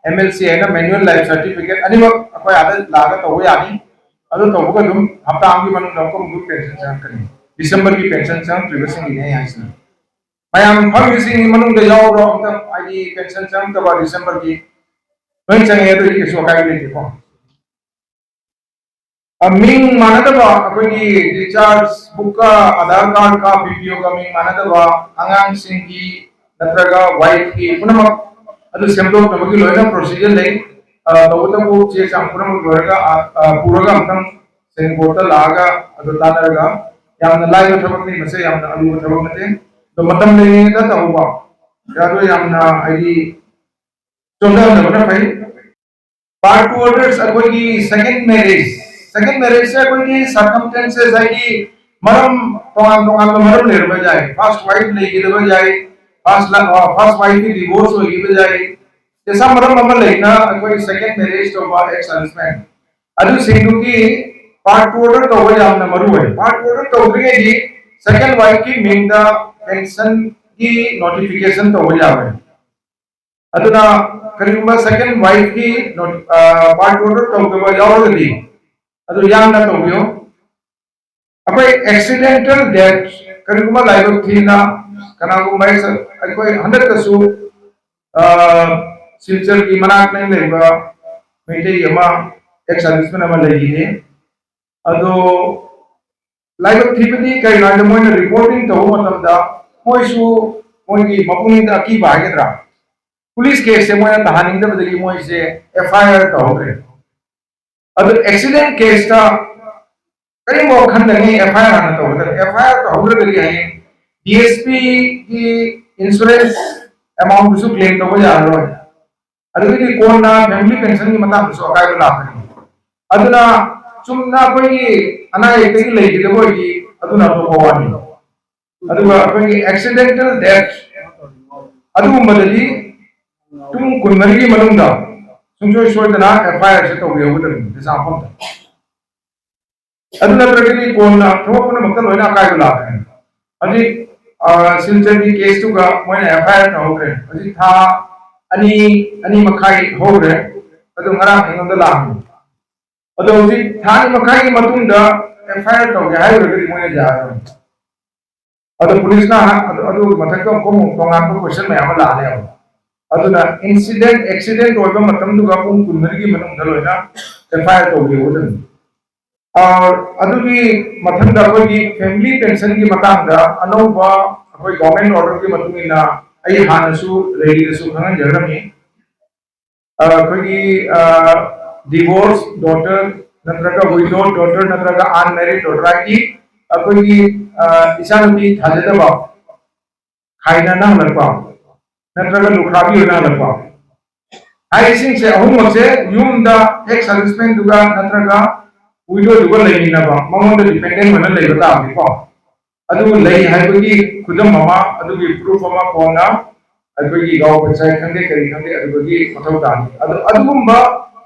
ꯑꯦꯝ ꯑꯦꯜ ꯁꯤ ꯍꯥꯏꯅ ꯃꯦꯅꯨꯑꯦꯜ ꯂꯥꯏꯐ ꯁꯥꯔꯇꯤꯐꯤꯀꯦꯠ, ꯑꯅꯤꯃꯛ ꯑꯩꯈꯣꯏ ꯑꯥꯗ ꯂꯥꯛꯑꯒ ꯇꯧꯕ ꯌꯥꯅꯤ꯫ ꯑꯗꯨ ꯇꯧꯕꯒ ꯑꯗꯨꯝ ꯍꯞꯇꯥ ꯑꯃꯒꯤ ꯃꯅꯨꯡꯗ ꯑꯃꯨꯛꯀ ꯑꯃꯨꯛ ꯄꯦꯟꯁꯟ ꯆꯪꯉꯛꯀꯅꯤ꯫ ꯗꯤꯁꯦꯝꯕꯔꯒꯤ ꯄꯦꯟꯁꯟ ꯆꯪꯉꯛꯇ꯭ꯔꯤꯕꯁꯤꯡꯒꯤꯅꯦ ꯑꯩ ꯍꯥꯏꯁꯤꯅ꯫ ꯃꯌꯥꯝ ꯐꯪꯉꯤꯁꯤꯡꯒꯤ ꯃꯅꯨꯡꯗ ꯌꯥꯎꯕ꯭ꯔꯣ ꯑꯝꯇ? ꯍꯥꯏꯗꯤ ꯄꯦꯟꯁꯟ ꯆꯪꯉꯛꯇꯕ ꯗꯤꯁꯦꯝꯕꯔꯒꯤ ꯂꯣꯏ ꯆꯪꯉꯦ, ꯑꯗꯨꯗꯤ ꯀꯩꯁꯨ ꯑꯀꯥꯏꯕ ꯂꯩꯇꯦꯀꯣ꯫ ꯑ, ꯃꯤꯡ ꯃꯥꯟꯅꯗꯕ, ꯑꯩꯈꯣꯏꯒꯤ ꯗꯤꯁꯆꯥꯔꯖ ꯕꯨꯛꯀ ꯑꯙꯥꯔ ꯀꯥꯔꯗꯀ ꯕꯤ ꯄꯤ ꯑꯣꯒ ꯃꯤꯡ ꯃꯥꯟꯅꯗꯕ ꯑꯉꯥꯡꯁꯤꯡꯒꯤ ꯅꯠꯇ꯭ꯔꯒ ꯋꯥꯏꯐꯀꯤ ꯄꯨꯝꯅꯃꯛ ꯑꯗꯨ ꯁꯦꯝꯗꯣꯛꯅꯕꯒꯤ ꯂꯣꯏꯅ ꯄ꯭ꯔꯣꯁꯤꯖꯔ ꯂꯩ꯫ ꯑ, ꯇꯧꯕꯇꯕꯨ ꯆꯦ ꯆꯥꯡ ꯄꯨꯝꯅꯃꯛ ꯂꯣꯏꯔꯒ, ꯑ, ꯑ, ꯄꯨꯔꯒ ꯑꯃꯨꯛꯇꯪ ꯁꯦꯅꯤꯛ ꯕꯣꯔꯗꯇ ꯂꯥꯛꯑꯒ ꯑꯗꯨ ꯇꯥꯟꯅꯔꯒ, ꯌꯥꯝꯅ ꯂꯥꯏꯕ ꯊꯕꯛꯅꯤ, ꯃꯁꯤ ꯌꯥꯝꯅ ꯑꯔꯨꯕ ꯊꯕꯛ ꯅꯠꯇꯦ꯫ ꯑꯗꯣ ꯃꯇꯝ ꯂꯩꯔꯤꯉꯩꯗ ꯇꯧꯍꯧꯕ, ꯑꯗꯣ ꯌꯥꯝꯅ ꯍꯥꯏꯗꯤ ꯆꯣꯟꯊꯍꯟꯗꯕꯅ ꯐꯩ꯫ ꯄꯥꯔꯠ ꯇꯨ ꯑꯣꯔꯗꯔꯁ ꯑꯩꯈꯣꯏꯒꯤ ꯁꯦꯀꯦꯟ ꯃꯦꯔꯦꯖ, ꯁꯦꯀꯦꯟ ꯃꯦꯔꯦꯖꯁꯦ ꯑꯩꯈꯣꯏꯒꯤ ꯁꯔꯀꯝꯁꯇꯦꯟꯁꯦꯁ ꯍꯥꯏꯗꯤ ꯃꯔꯝ ꯇꯣꯉꯥꯟ ꯇꯣꯉꯥꯟꯕ ꯃꯔꯝ ꯂꯩꯔꯝꯕ ꯌꯥꯏ꯫ ꯐꯥꯔꯁ ꯋꯥꯏꯐ ꯂꯩꯈꯤꯗꯕ ꯌꯥꯏ, ꯐꯥꯔꯁ ꯐꯥꯔꯁ ꯋꯥꯏꯐꯀꯤ ꯗꯤꯚꯣꯔꯁ ꯑꯣꯏꯈꯤꯕ ꯌꯥꯏ, ꯄꯩꯁꯥ ꯃꯔꯝ ꯑꯃ ꯂꯩꯅ ꯑꯩꯈꯣꯏ ꯁꯦꯀꯦꯟ ꯃꯦꯔꯦꯖ ꯇꯧꯕ ꯑꯦꯛꯁ ꯁꯔꯚꯤꯁꯃꯦꯟ, ꯑꯗꯨꯁꯤꯡꯗꯨꯒꯤ ꯄꯥꯔꯠ ꯇꯨ ꯑꯣꯔꯗꯔ ꯇꯧꯕ ꯌꯥꯝꯅ ꯃꯔꯨ ꯑꯣꯏ꯫ ꯄꯥꯔꯠ ꯇꯨ ꯑꯣꯔꯗꯔ ꯇꯧꯗ꯭ꯔꯤꯉꯩꯗꯤ ꯁꯦꯀꯦꯟ ꯋꯥꯏꯐꯀꯤ ꯃꯤꯡꯗ ꯄꯦꯟꯁꯟꯒꯤ ꯅꯣꯇꯤꯐꯤꯀꯦꯁꯟ ꯇꯧꯕ ꯌꯥꯔꯣꯏ꯫ ꯑꯗꯨꯅ ꯀꯔꯤꯒꯨꯝꯕ ꯁꯦꯀꯦꯟ ꯋꯥꯏꯐꯀꯤ ꯄꯥꯔꯠ ꯇꯨ ꯑꯣꯔꯗꯔ ꯇꯧꯗꯕ ꯌꯥꯎꯔꯒꯗꯤ ꯑꯗꯨ ꯌꯥꯝꯅ ꯇꯧꯕꯤꯌꯨ꯫ ꯑꯩꯈꯣꯏ ꯑꯦꯛꯁꯤꯗꯦꯟꯇꯦꯜ ꯗꯦꯠ, ꯀꯔꯤꯒꯨꯝꯕ ꯂꯥꯏꯕꯛ ꯊꯤꯅ ꯀꯅꯥꯒꯨꯝꯕ ꯑꯩꯈꯣꯏ ꯍꯟꯗꯛꯇꯁꯨ ꯁꯤꯜꯆꯔꯒꯤ ꯃꯅꯥꯛꯇ ꯂꯩꯕ ꯃꯩꯇꯩ ꯑꯃ, ꯑꯦꯛꯁ ꯁꯥꯔꯚꯤꯁꯃꯦꯟ ꯑꯃ ꯂꯩꯈꯤꯗꯦ꯫ ꯑꯗꯣ ꯂꯥꯏꯕꯛ ꯊꯤꯕꯗꯤ ꯀꯔꯤꯅꯣ ꯍꯥꯏꯕꯗ, ꯃꯣꯏꯅ ꯔꯤꯄꯣꯔꯇꯤꯡ ꯇꯧꯕ ꯃꯇꯝꯗ ꯃꯣꯏꯁꯨ ꯃꯣꯏꯒꯤ ꯃꯄꯨꯛꯅꯤꯡꯗ ꯑꯀꯤꯕ ꯍꯥꯏꯒꯗ꯭ꯔꯥ, ꯄꯨꯂꯤꯁ ꯀꯦꯁꯁꯦ ꯃꯣꯏꯅ ꯇꯥꯍꯟꯅꯤꯡꯗꯕꯗꯒꯤ ꯃꯣꯏꯁꯦ ꯑꯦꯐ ꯑꯥꯏ ꯑꯥꯔ ꯇꯧꯍꯧꯗ꯭ꯔꯦ꯫ ꯑꯗꯨ ꯑꯦꯛꯁꯤꯗꯦꯟ ꯀꯦꯁꯇ ꯀꯔꯤꯒꯨꯝꯕ ꯋꯥꯈꯜꯗꯅꯤ ꯑꯦꯐ ꯑꯥꯏ ꯑꯥꯔ ꯍꯥꯟꯅ ꯇꯧꯒꯗꯕ꯫ ꯑꯦꯐ ꯑꯥꯏ ꯑꯥꯔ ꯇꯧꯍꯧꯗ꯭ꯔꯒꯗꯤ ꯍꯌꯦꯡ ꯗꯤ ꯑꯦꯁ ꯄꯤꯒꯤ ꯏꯟꯁꯨꯔꯦꯟꯁ ꯑꯦꯃꯥꯎꯟꯗꯨꯁꯨ ꯀ꯭ꯂꯦꯝ ꯇꯧꯕ ꯌꯥꯔꯔꯣꯏ꯫ ꯑꯗꯨꯗꯒꯤꯗꯤ ꯀꯣꯟꯅ ꯐꯦꯃꯤꯂꯤ ꯄꯦꯟꯁꯟꯒꯤ ꯃꯇꯥꯡꯗꯁꯨ ꯑꯀꯥꯏꯕ ꯂꯥꯛꯀꯅꯤ꯫ ꯑꯗꯨꯅ ꯆꯨꯝꯅ ꯑꯩꯈꯣꯏꯒꯤ ꯑꯅꯥ ꯑꯌꯦꯛꯇꯒꯤ ꯂꯩꯈꯤꯗꯕ ꯑꯣꯏꯗꯤ ꯑꯗꯨꯅ ꯑꯇꯣꯞꯄ ꯋꯥꯅꯤ꯫ ꯑꯗꯨꯒ ꯑꯩꯈꯣꯏꯒꯤ ꯑꯦꯛꯁꯤꯗꯦꯟꯇꯦꯜ ꯗꯦꯠ ꯑꯗꯨꯒꯨꯝꯕꯗꯗꯤ ꯄꯨꯡ ꯀꯨꯟꯃꯔꯤꯒꯤ ꯃꯅꯨꯡꯗ ꯁꯨꯡꯁꯣꯏ ꯁꯣꯏꯗꯅ ꯑꯦꯐ ꯑꯥꯏ ꯑꯥꯔꯁꯦ ꯇꯧꯕꯤꯍꯧꯒꯗꯕꯅꯤ ꯄꯩꯁꯥ ꯃꯐꯝꯗ꯫ ꯑꯗꯨ ꯅꯠꯇ꯭ꯔꯒꯗꯤ ꯀꯣꯟꯅ ꯊꯕꯛ ꯄꯨꯝꯅꯃꯛꯇ ꯂꯣꯏꯅ ꯑꯀꯥꯏꯕ ꯂꯥꯛꯀꯅꯤ꯫ ꯍꯧꯖꯤꯛ ꯁꯤꯜꯆꯔꯒꯤ ꯀꯦꯁꯇꯨꯒ ꯃꯣꯏꯅ ꯑꯦꯐ ꯑꯥꯏ ꯑꯥꯔ ꯇꯧꯍꯧꯈ꯭ꯔꯦ꯫ ꯍꯧꯖꯤꯛ ꯊꯥ ꯑꯅꯤ, ꯑꯅꯤ ꯃꯈꯥꯏ ꯍꯧꯈ꯭ꯔꯦ꯫ ꯑꯗꯨ ꯉꯔꯥꯡ ꯑꯩꯉꯣꯟꯗ ꯂꯥꯛꯑꯝꯃꯤ꯫ ꯑꯗꯣ ꯍꯧꯖꯤꯛ ꯊꯥ ꯑꯅꯤ ꯃꯈꯥꯏꯒꯤ ꯃꯇꯨꯡꯗ ꯑꯦꯐ ꯑꯥꯏ ꯑꯥꯔ ꯇꯧꯒꯦ ꯍꯥꯏꯔꯨꯔꯒꯗꯤ ꯃꯣꯏꯅ ꯌꯥꯔꯔꯣꯏ꯫ ꯑꯗꯣ ꯄꯨꯂꯤꯁꯅ ꯑꯗꯨꯒꯤ ꯃꯊꯛꯇ ꯑꯃꯨꯛ ꯇꯣꯉꯥꯟꯕ ꯀꯣꯏꯁꯟ ꯃꯌꯥꯝ ꯑꯃ ꯂꯥꯛꯑꯅꯦꯕ꯫ ꯑꯗꯨꯅ ꯏꯟꯁꯤꯗꯦꯟ, ꯑꯦꯛꯁꯤꯗꯦꯟ ꯑꯣꯏꯕ ꯃꯇꯝꯗꯨꯒ ꯄꯨꯡ ꯀꯨꯟꯃꯔꯤꯒꯤ ꯃꯅꯨꯡꯗ ꯂꯣꯏꯅ ꯑꯦꯐ ꯑꯥꯏ ꯑꯥꯔ ꯇꯧꯕꯤꯌꯨ꯫ ꯑꯗꯨꯒꯤ ꯃꯊꯪꯗ ꯑꯩꯈꯣꯏꯒꯤ ꯐꯦꯃꯤꯂꯤ ꯄꯦꯟꯁꯟꯒꯤ ꯃꯇꯥꯡꯗ ꯑꯅꯧꯕ ꯑꯩꯈꯣꯏ ꯒꯣꯔꯃꯦꯟ ꯑꯣꯔꯗꯔꯒꯤ ꯃꯇꯨꯡ ꯏꯟꯅ ꯑꯩ ꯍꯥꯟꯅꯁꯨ ꯂꯩꯔꯤꯗꯁꯨ ꯈꯪꯍꯟꯖꯈ꯭ꯔꯝꯃꯤ꯫ ꯑꯩꯈꯣꯏꯒꯤ ꯗꯤꯚꯣꯔꯁ ꯗꯣꯇꯔ ꯅꯠꯇ꯭ꯔꯒ ꯋꯤꯗꯣ ꯗꯣꯇꯔ ꯅꯠꯇ꯭ꯔꯒ ꯑꯟꯃꯦꯔꯤꯠ ꯗꯣꯇꯔ ꯍꯥꯏꯗꯤ ꯑꯩꯈꯣꯏꯒꯤ ꯏꯆꯥꯅꯨꯄꯤ ꯊꯥꯖꯗꯕ, ꯈꯥꯏꯅꯅ ꯍꯜꯂꯛꯄ ꯅꯠꯇ꯭ꯔꯒ ꯂꯨꯈ꯭ꯔꯥꯕꯤ ꯑꯣꯏꯅ ꯍꯜꯂꯛꯄ ꯍꯥꯏꯔꯤꯁꯤꯡꯁꯦ ꯑꯍꯨꯝꯃꯛꯁꯦ ꯌꯨꯝꯗ ꯑꯦꯛꯁ ꯁꯥꯔꯚꯤꯁꯃꯦꯟꯗꯨꯒ ꯅꯠꯇ꯭ꯔꯒ ꯋꯤꯗꯣꯗꯨꯒ ꯂꯩꯃꯤꯟꯅꯕ, ꯃꯉꯣꯟꯗ ꯗꯤꯄꯦꯟꯗꯦꯟ ꯑꯣꯏꯅ ꯂꯩꯕ ꯇꯥꯕꯅꯤꯀꯣ꯫ ꯑꯗꯨ ꯂꯩ ꯍꯥꯏꯕꯒꯤ ꯈꯨꯗꯝ ꯑꯃ, ꯑꯗꯨꯒꯤ ꯄ꯭ꯔꯨꯐ ꯑꯃ ꯀꯣꯟꯅ ꯑꯩꯈꯣꯏꯒꯤ ꯒꯥꯎ ꯄꯟꯆꯥꯌꯠ ꯈꯪꯗꯦ ꯀꯔꯤ ꯈꯪꯗꯦ ꯑꯗꯨꯗꯒꯤ ꯃꯊꯧ ꯇꯥꯅꯤ꯫ ꯑꯗꯨ ꯑꯗꯨꯒꯨꯝꯕ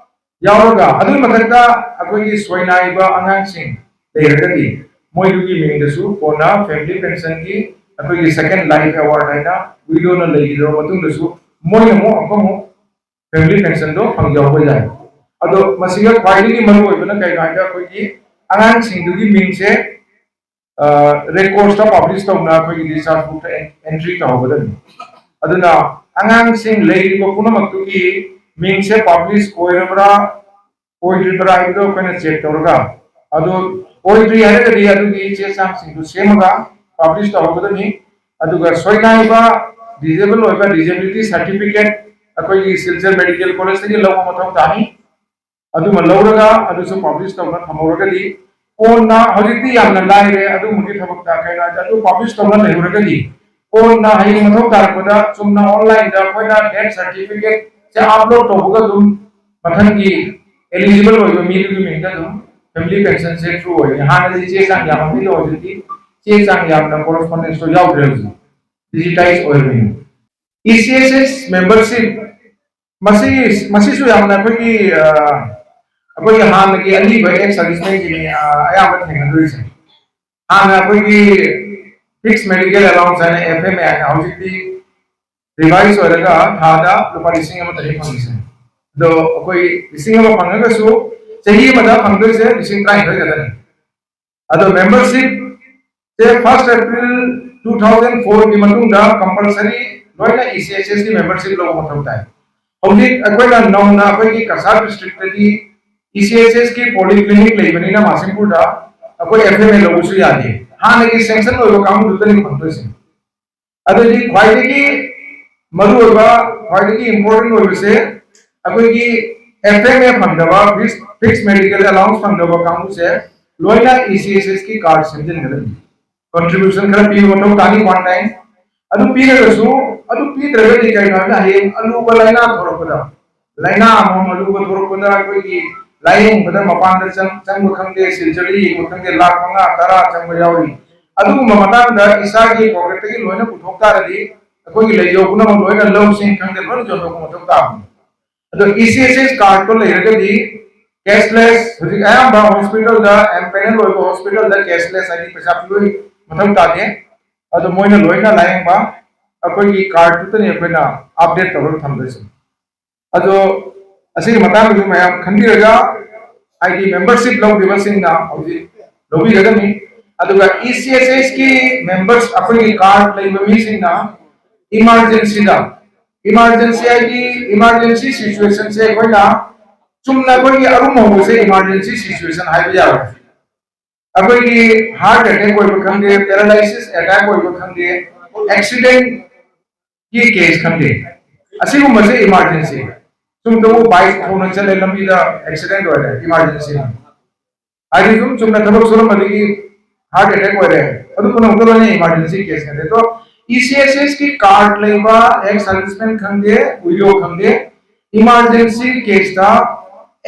ꯌꯥꯎꯔꯒ ꯑꯗꯨꯒꯤ ꯃꯊꯛꯇ ꯑꯩꯈꯣꯏꯒꯤ ꯁꯣꯏꯅꯥꯏꯕ ꯑꯉꯥꯡꯁꯤꯡ ꯂꯩꯔꯒꯗꯤ ꯃꯣꯏꯗꯨꯒꯤ ꯃꯤꯡꯗꯁꯨ ꯀꯣꯟꯅ ꯐꯦꯃꯤꯂꯤ ꯄꯦꯟꯁꯟꯒꯤ ꯑꯩꯈꯣꯏꯒꯤ ꯁꯦꯀꯦꯟ ꯂꯥꯏꯐ ꯑꯦꯋꯥꯔꯗ ꯍꯥꯏꯅ ꯋꯤꯗꯣꯅ ꯂꯩꯈꯤꯗ꯭ꯔꯕ ꯃꯇꯨꯡꯗꯁꯨ ꯃꯣꯏꯅ ꯑꯃꯨꯛ ꯑꯃꯨꯛ ꯐꯦꯃꯤꯂꯤ ꯄꯦꯟꯁꯟꯗꯣ ꯐꯪꯖꯍꯧꯕ ꯌꯥꯏ꯫ ꯑꯗꯣ ꯃꯁꯤꯒ ꯈ꯭ꯋꯥꯏꯗꯒꯤ ꯃꯔꯨ ꯑꯣꯏꯕꯅ ꯀꯩꯅꯣ ꯍꯥꯏꯕꯗ ꯑꯩꯈꯣꯏꯒꯤ ꯑꯉꯥꯡꯁꯤꯡꯗꯨꯒꯤ ꯃꯤꯡꯁꯦ ꯔꯦꯀꯣꯔꯠꯁꯇ ꯄꯕ꯭ꯂꯤꯁ ꯇꯧꯅ ꯑꯩꯈꯣꯏꯒꯤ ꯗꯤꯁꯆꯥꯔꯖ ꯕꯨꯛꯇ ꯑꯦꯟꯇ꯭ꯔꯤ ꯇꯧꯍꯧꯒꯗꯕꯅꯤ꯫ ꯑꯗꯨꯅ ꯑꯉꯥꯡꯁꯤꯡ ꯂꯩꯔꯤꯕ ꯄꯨꯝꯅꯃꯛꯇꯨꯒꯤ ꯃꯤꯡꯁꯦ ꯄꯕ꯭ꯂꯤꯁ ꯑꯣꯏꯔꯕ꯭ꯔꯥ ꯑꯣꯏꯗ꯭ꯔꯤꯕ꯭ꯔꯥ ꯍꯥꯏꯕꯗꯣ ꯑꯩꯈꯣꯏꯅ ꯆꯦꯛ ꯇꯧꯔꯒ, ꯑꯗꯨ ꯑꯣꯏꯗ꯭ꯔꯤ ꯍꯥꯏꯔꯒꯗꯤ ꯑꯗꯨꯒꯤ ꯆꯦ ꯆꯥꯡꯁꯤꯡꯗꯨ ꯁꯦꯝꯃꯒ ꯄꯕ꯭ꯂꯤꯁ ꯇꯧꯍꯧꯒꯗꯕꯅꯤ꯫ ꯑꯗꯨꯒ ꯁꯣꯏꯅꯥꯏꯕ, ꯗꯤꯖꯦꯕꯜ ꯑꯣꯏꯕ ꯗꯤꯖꯦꯕꯤꯂꯤꯇꯤ ꯁꯥꯔꯇꯤꯐꯤꯀꯦꯠ ꯑꯩꯈꯣꯏꯒꯤ ꯁꯤꯜꯆꯔ ꯃꯦꯗꯤꯀꯦꯜ ꯀꯣꯂꯦꯖꯇꯒꯤ ꯂꯧꯕ ꯃꯊꯧ ꯇꯥꯅꯤ꯫ ꯑꯗꯨꯃ ꯂꯧꯔꯒ ꯑꯗꯨꯁꯨ ꯄꯕ꯭ꯂꯤꯁ ꯇꯧꯅ ꯊꯝꯍꯧꯔꯒꯗꯤ ꯀꯣꯟꯅ, ꯍꯧꯖꯤꯛꯇꯤ ꯌꯥꯝꯅ ꯂꯥꯏꯔꯦ ꯑꯗꯨꯒꯨꯝꯕꯒꯤ ꯊꯕꯛꯇ, ꯀꯩꯅꯣ ꯍꯥꯏꯗꯤ ꯑꯗꯨ ꯄꯕ꯭ꯂꯤꯁ ꯇꯧꯅ ꯂꯩꯍꯧꯔꯒꯗꯤ ꯀꯣꯟꯅ ꯍꯌꯦꯡ ꯃꯊꯧ ꯇꯥꯔꯛꯄꯗ ꯆꯨꯝꯅ ꯑꯣꯟꯂꯥꯏꯟꯗ ꯑꯩꯈꯣꯏꯅ ꯗꯦꯠ ꯁꯥꯔꯇꯤꯐꯤꯀꯦꯠꯁꯦ ꯑꯞꯂꯣꯗ ꯇꯧꯕꯒ ꯑꯗꯨꯝ ꯃꯊꯪꯒꯤ ꯑꯦꯂꯤꯖꯤꯕꯜ ꯑꯣꯏꯕ ꯃꯤꯗꯨꯒꯤ ꯃꯤꯡꯗ ꯑꯗꯨꯝ ꯐꯦꯃꯤꯂꯤ ꯄꯦꯟꯁꯟꯁꯦ ꯊ꯭ꯔꯨ ꯑꯣꯏꯅꯤ꯫ ꯍꯥꯟꯅꯗꯤ ꯆꯦ ꯆꯥꯡ ꯌꯥꯝꯃꯝꯃꯤꯗꯣ ꯍꯧꯖꯤꯛꯇꯤ ꯆꯦ ꯆꯥꯡ ꯌꯥꯝꯅ ꯀꯣꯔꯁꯄꯣꯟꯗꯦꯟꯁꯇꯣ ꯌꯥꯎꯗ꯭ꯔꯦ, ꯍꯧꯖꯤꯛ ꯗꯤꯖꯤꯇꯥꯏꯁ ꯑꯣꯏꯔꯕꯅꯤꯅ꯫ ꯏ ꯁꯤ ꯑꯦꯁ ꯑꯦꯁ ꯃꯦꯝꯕꯔꯁꯤꯞ, ꯃꯁꯤ, ꯃꯁꯤꯁꯨ ꯌꯥꯝꯅ ꯑꯩꯈꯣꯏꯒꯤ, ꯑ, ꯑꯩꯈꯣꯏꯒꯤ ꯍꯥꯟꯅꯒꯤ ꯑꯔꯤꯕ ꯑꯦꯛꯁ ꯁꯥꯔꯚꯤꯁꯃꯦꯟꯒꯤꯅꯤ, ꯑ, ꯑꯌꯥꯝꯕ ꯊꯦꯡꯅꯗꯣꯏꯁꯦ꯫ ꯍꯥꯟꯅ ꯑꯩꯈꯣꯏꯒꯤ ꯐꯤꯛꯁ ꯃꯦꯗꯤꯀꯦꯜ ꯑꯦꯂꯥꯎꯟꯁ ꯍꯥꯏꯅ, ꯑꯦꯐ ꯑꯦꯝ ꯑꯦ ꯍꯥꯏꯅ, ꯍꯧꯖꯤꯛꯇꯤ ꯔꯤꯚꯥꯏꯁ ꯑꯣꯏꯔꯒ ꯊꯥꯗ ꯂꯨꯄꯥ ꯂꯤꯁꯤꯡ ꯑꯃ ꯇꯔꯦꯠ ꯐꯪꯉꯤꯁꯦ꯫ ꯑꯗꯣ ꯑꯩꯈꯣꯏ ꯂꯤꯁꯤꯡ ꯑꯃ ꯐꯪꯉꯒꯁꯨ ꯆꯍꯤ ꯑꯃꯗ ꯐꯪꯗꯣꯏꯁꯦ ꯂꯤꯁꯤꯡ ꯇꯔꯥꯅꯤꯊꯣꯏ ꯈꯛꯇꯅꯤ꯫ ꯑꯗꯣ ꯃꯦꯝꯕꯔꯁꯤꯞꯁꯦ ꯐꯥꯔꯁ ꯑꯦꯄ꯭ꯔꯤꯜ ꯇꯨ ꯊꯥꯎꯖꯟ ꯐꯣꯔꯒꯤ ꯃꯇꯨꯡꯗ ꯀꯝꯄꯜꯁꯔꯤ ꯂꯣꯏꯅ ꯏ ꯁꯤ ꯑꯦꯁ ꯑꯦꯁꯀꯤ ꯃꯦꯝꯕꯔꯁꯤꯞ ꯂꯧꯕ ꯃꯊꯧ ꯇꯥꯏ꯫ ꯍꯧꯖꯤꯛ ꯑꯩꯈꯣꯏꯅ ꯅꯧꯅ ꯑꯩꯈꯣꯏꯒꯤ ꯀꯁꯥꯔ ꯗꯤꯁꯇ꯭ꯔꯤꯛꯇꯗꯤ ꯏ ꯁꯤ ꯑꯦꯁ ꯑꯦꯁꯀꯤ ꯄꯣꯂꯤꯀ꯭ꯂꯤꯅꯤꯛ ꯂꯩꯕꯅꯤꯅ ꯃꯥꯁꯤꯡꯄꯨꯔꯗ ꯑꯩꯈꯣꯏ ꯑꯦꯐ ꯑꯦꯝ ꯑꯦ ꯂꯧꯕꯁꯨ ꯌꯥꯗꯦ꯫ ꯍꯥꯟꯅꯒꯤ ꯁꯦꯡꯁꯟ ꯑꯣꯏꯕ ꯀꯥꯡꯕꯨꯗꯨꯗꯅꯤ ꯐꯪꯗꯣꯏꯁꯦ꯫ ꯑꯗꯨꯗꯤ ꯈ꯭ꯋꯥꯏꯗꯒꯤ ꯃꯔꯨꯑꯣꯏꯕ, ꯈ꯭ꯋꯥꯏꯗꯒꯤ ꯏꯝꯄꯣꯔꯇꯦꯟ ꯑꯣꯏꯕꯁꯦ ꯑꯩꯈꯣꯏꯒꯤ ꯑꯦꯐ ꯑꯦꯝ ꯑꯦ ꯐꯪꯗꯕ, ꯐꯤꯛꯁ ꯃꯦꯗꯤꯀꯦꯜ ꯑꯦꯂꯥꯎꯟꯁ ꯐꯪꯗꯕ ꯀꯥꯡꯕꯨꯁꯦ ꯂꯣꯏꯅ E C S ꯑꯦꯁꯀꯤ card ꯁꯦꯝꯖꯤꯟꯒꯗꯕꯅꯤ꯫ Contribution ꯈꯔ ꯄꯤꯕ ꯃꯊꯧ ꯇꯥꯅꯤ ꯋꯥꯟ ꯇꯥꯏꯝ꯫ ꯑꯗꯨ ꯄꯤꯔꯒꯁꯨ, ꯑꯗꯨ ꯄꯤꯗ꯭ꯔꯒꯗꯤ ꯀꯩꯅꯣ ꯍꯥꯏꯕꯗ ꯍꯌꯦꯡ ꯑꯂꯨꯕ ꯂꯥꯏꯅꯥ ꯊꯣꯔꯛꯄꯗ, ꯂꯥꯏꯅꯥ ꯑꯃꯃꯝ ꯑꯂꯨꯕ ꯊꯣꯔꯛꯄꯗ ꯑꯩꯈꯣꯏꯒꯤ ꯂꯥꯏꯌꯦꯡꯕꯗ ꯃꯄꯥꯟꯗ ꯆꯪ-, ꯆꯪꯕ ꯈꯪꯗꯦ, ꯁꯤꯔꯖꯔꯤ ꯌꯦꯡꯕ ꯈꯪꯗꯦ, ꯂꯥꯈ ꯃꯉꯥ, ꯇꯔꯥ ꯆꯪꯕ ꯌꯥꯎꯔꯤ꯫ ꯑꯗꯨꯒꯨꯝꯕ ꯃꯇꯥꯡꯗ ꯏꯁꯥꯒꯤ ꯄꯣꯀꯦꯠꯇꯒꯤ ꯂꯣꯏꯅ ꯄꯨꯊꯣꯛ ꯇꯥꯔꯗꯤ ꯑꯩꯈꯣꯏꯒꯤ ꯂꯩꯖꯧ ꯄꯨꯝꯅꯃꯛ ꯂꯣꯏꯅ ꯂꯧꯁꯤꯡ ꯈꯪꯗꯦ ꯂꯣꯏꯅ ꯌꯣꯟꯊꯣꯛꯄ ꯃꯊꯧ ꯇꯥꯕꯅꯤ꯫ ꯑꯗꯣ ꯏ ꯁꯤ ꯑꯦꯁ ꯑꯦꯁ ꯀꯥꯔꯗꯇꯣ ꯂꯩꯔꯒꯗꯤ ꯀꯦꯁꯂꯦꯁ, ꯍꯧꯖꯤꯛ ꯑꯌꯥꯝꯕ ꯍꯣꯁꯄꯤꯇꯥꯜꯗ, ꯑꯦꯝ ꯄꯦꯅꯦꯜ ꯑꯣꯏꯕ ꯍꯣꯁꯄꯤꯇꯥꯜꯗ ꯀꯦꯁꯂꯦꯁ ꯍꯥꯏꯗꯤ ꯄꯩꯁꯥ ꯄꯤꯕꯒꯤ ꯃꯊꯧ ꯇꯥꯗꯦ꯫ ꯑꯗꯣ ꯃꯣꯏꯅ ꯂꯣꯏꯅ ꯂꯥꯌꯦꯡꯕ, ꯑꯩꯈꯣꯏꯒꯤ ꯀꯥꯔꯗꯇꯨꯗꯅꯤ ꯑꯩꯈꯣꯏꯅ ꯑꯞꯗꯦꯠ ꯇꯧꯔꯒ ꯊꯝꯗꯣꯏꯁꯦ꯫ ꯑꯗꯣ ꯑꯁꯤꯒꯤ ꯃꯇꯥꯡꯗꯁꯨ ꯃꯌꯥꯝ ꯈꯟꯕꯤꯔꯒ, ꯍꯥꯏꯗꯤ ꯃꯦꯝꯕꯔꯁꯤꯞ ꯂꯧꯈꯤꯕꯁꯤꯡꯅ ꯍꯧꯖꯤꯛ ꯂꯧꯕꯤꯒꯗꯕꯅꯤ꯫ ꯑꯗꯨꯒ ꯏ ꯁꯤ ꯑꯦꯁ ꯑꯦꯁꯀꯤ ꯃꯦꯝꯕꯔꯁ, ꯑꯩꯈꯣꯏꯒꯤ ꯀꯥꯔꯗ ꯂꯩꯕ ꯃꯤꯁꯤꯡꯅ ꯏꯃꯥꯔꯖꯦꯟꯁꯤꯗ, ꯏꯃꯥꯔꯖꯦꯟꯁꯤ ꯍꯥꯏꯗꯤ ꯏꯃꯥꯔꯖꯦꯟꯁꯤ ꯁꯤꯆꯨꯋꯦꯁꯟꯁꯦ ꯑꯩꯈꯣꯏꯅ ꯆꯨꯝꯅ ꯑꯩꯈꯣꯏꯒꯤ ꯑꯔꯨꯝ ꯍꯧꯕꯁꯦ ꯏꯃꯥꯔꯖꯦꯟꯁꯤ ꯁꯤꯆꯨꯋꯦꯁꯟ ꯍꯥꯏꯕ ꯌꯥꯔꯣꯏ꯫ ꯑꯩꯈꯣꯏꯒꯤ ꯍꯥꯔꯠ ꯑꯦꯇꯦꯛ ꯑꯣꯏꯕ ꯈꯪꯗꯦ, ꯄꯦꯔꯥꯂꯥꯏꯁꯤꯁ ꯑꯦꯇꯦꯛ ꯑꯣꯏꯕ ꯈꯪꯗꯦ, ꯑꯦꯛꯁꯤꯗꯦꯟꯒꯤ ꯀꯦꯁ ꯈꯪꯗꯦ, ꯑꯁꯤꯒꯨꯝꯕꯁꯦ ꯏꯃꯥꯔꯖꯦꯟꯁꯤ꯫ ꯆꯨꯝꯗꯕꯨ ꯕꯥꯏꯛ ꯊꯧꯅ ꯆꯠꯂꯦ, ꯂꯝꯕꯤꯗ ꯑꯦꯛꯁꯤꯗꯦꯟ ꯑꯣꯏꯔꯦ, ꯏꯃꯥꯔꯖꯦꯟꯁꯤ꯫ ꯍꯥꯏꯗꯤ ꯑꯗꯨꯝ ꯆꯨꯝꯅ ꯊꯕꯛ ꯁꯨꯔꯝꯕꯗꯒꯤ ꯍꯥꯔꯠ ꯑꯦꯇꯦꯛ ꯑꯣꯏꯔꯦ, ꯑꯗꯨ ꯄꯨꯝꯅꯃꯛꯇ ꯂꯣꯏꯅ ꯏꯃꯥꯔꯖꯦꯟꯁꯤ ꯀꯦꯁ ꯅꯠꯇꯦ꯫ ꯑꯗꯣ ꯏ ꯁꯤ ꯑꯦꯁ ꯑꯦꯁꯀꯤ ꯀꯥꯔꯗ ꯂꯩꯕ, ꯑꯦꯛꯁ ꯁꯔꯚꯤꯁꯃꯦꯟ ꯈꯪꯗꯦ, ꯋꯤꯗꯣ ꯈꯪꯗꯦ, ꯏꯃꯥꯔꯖꯦꯟꯁꯤ ꯀꯦꯁꯇ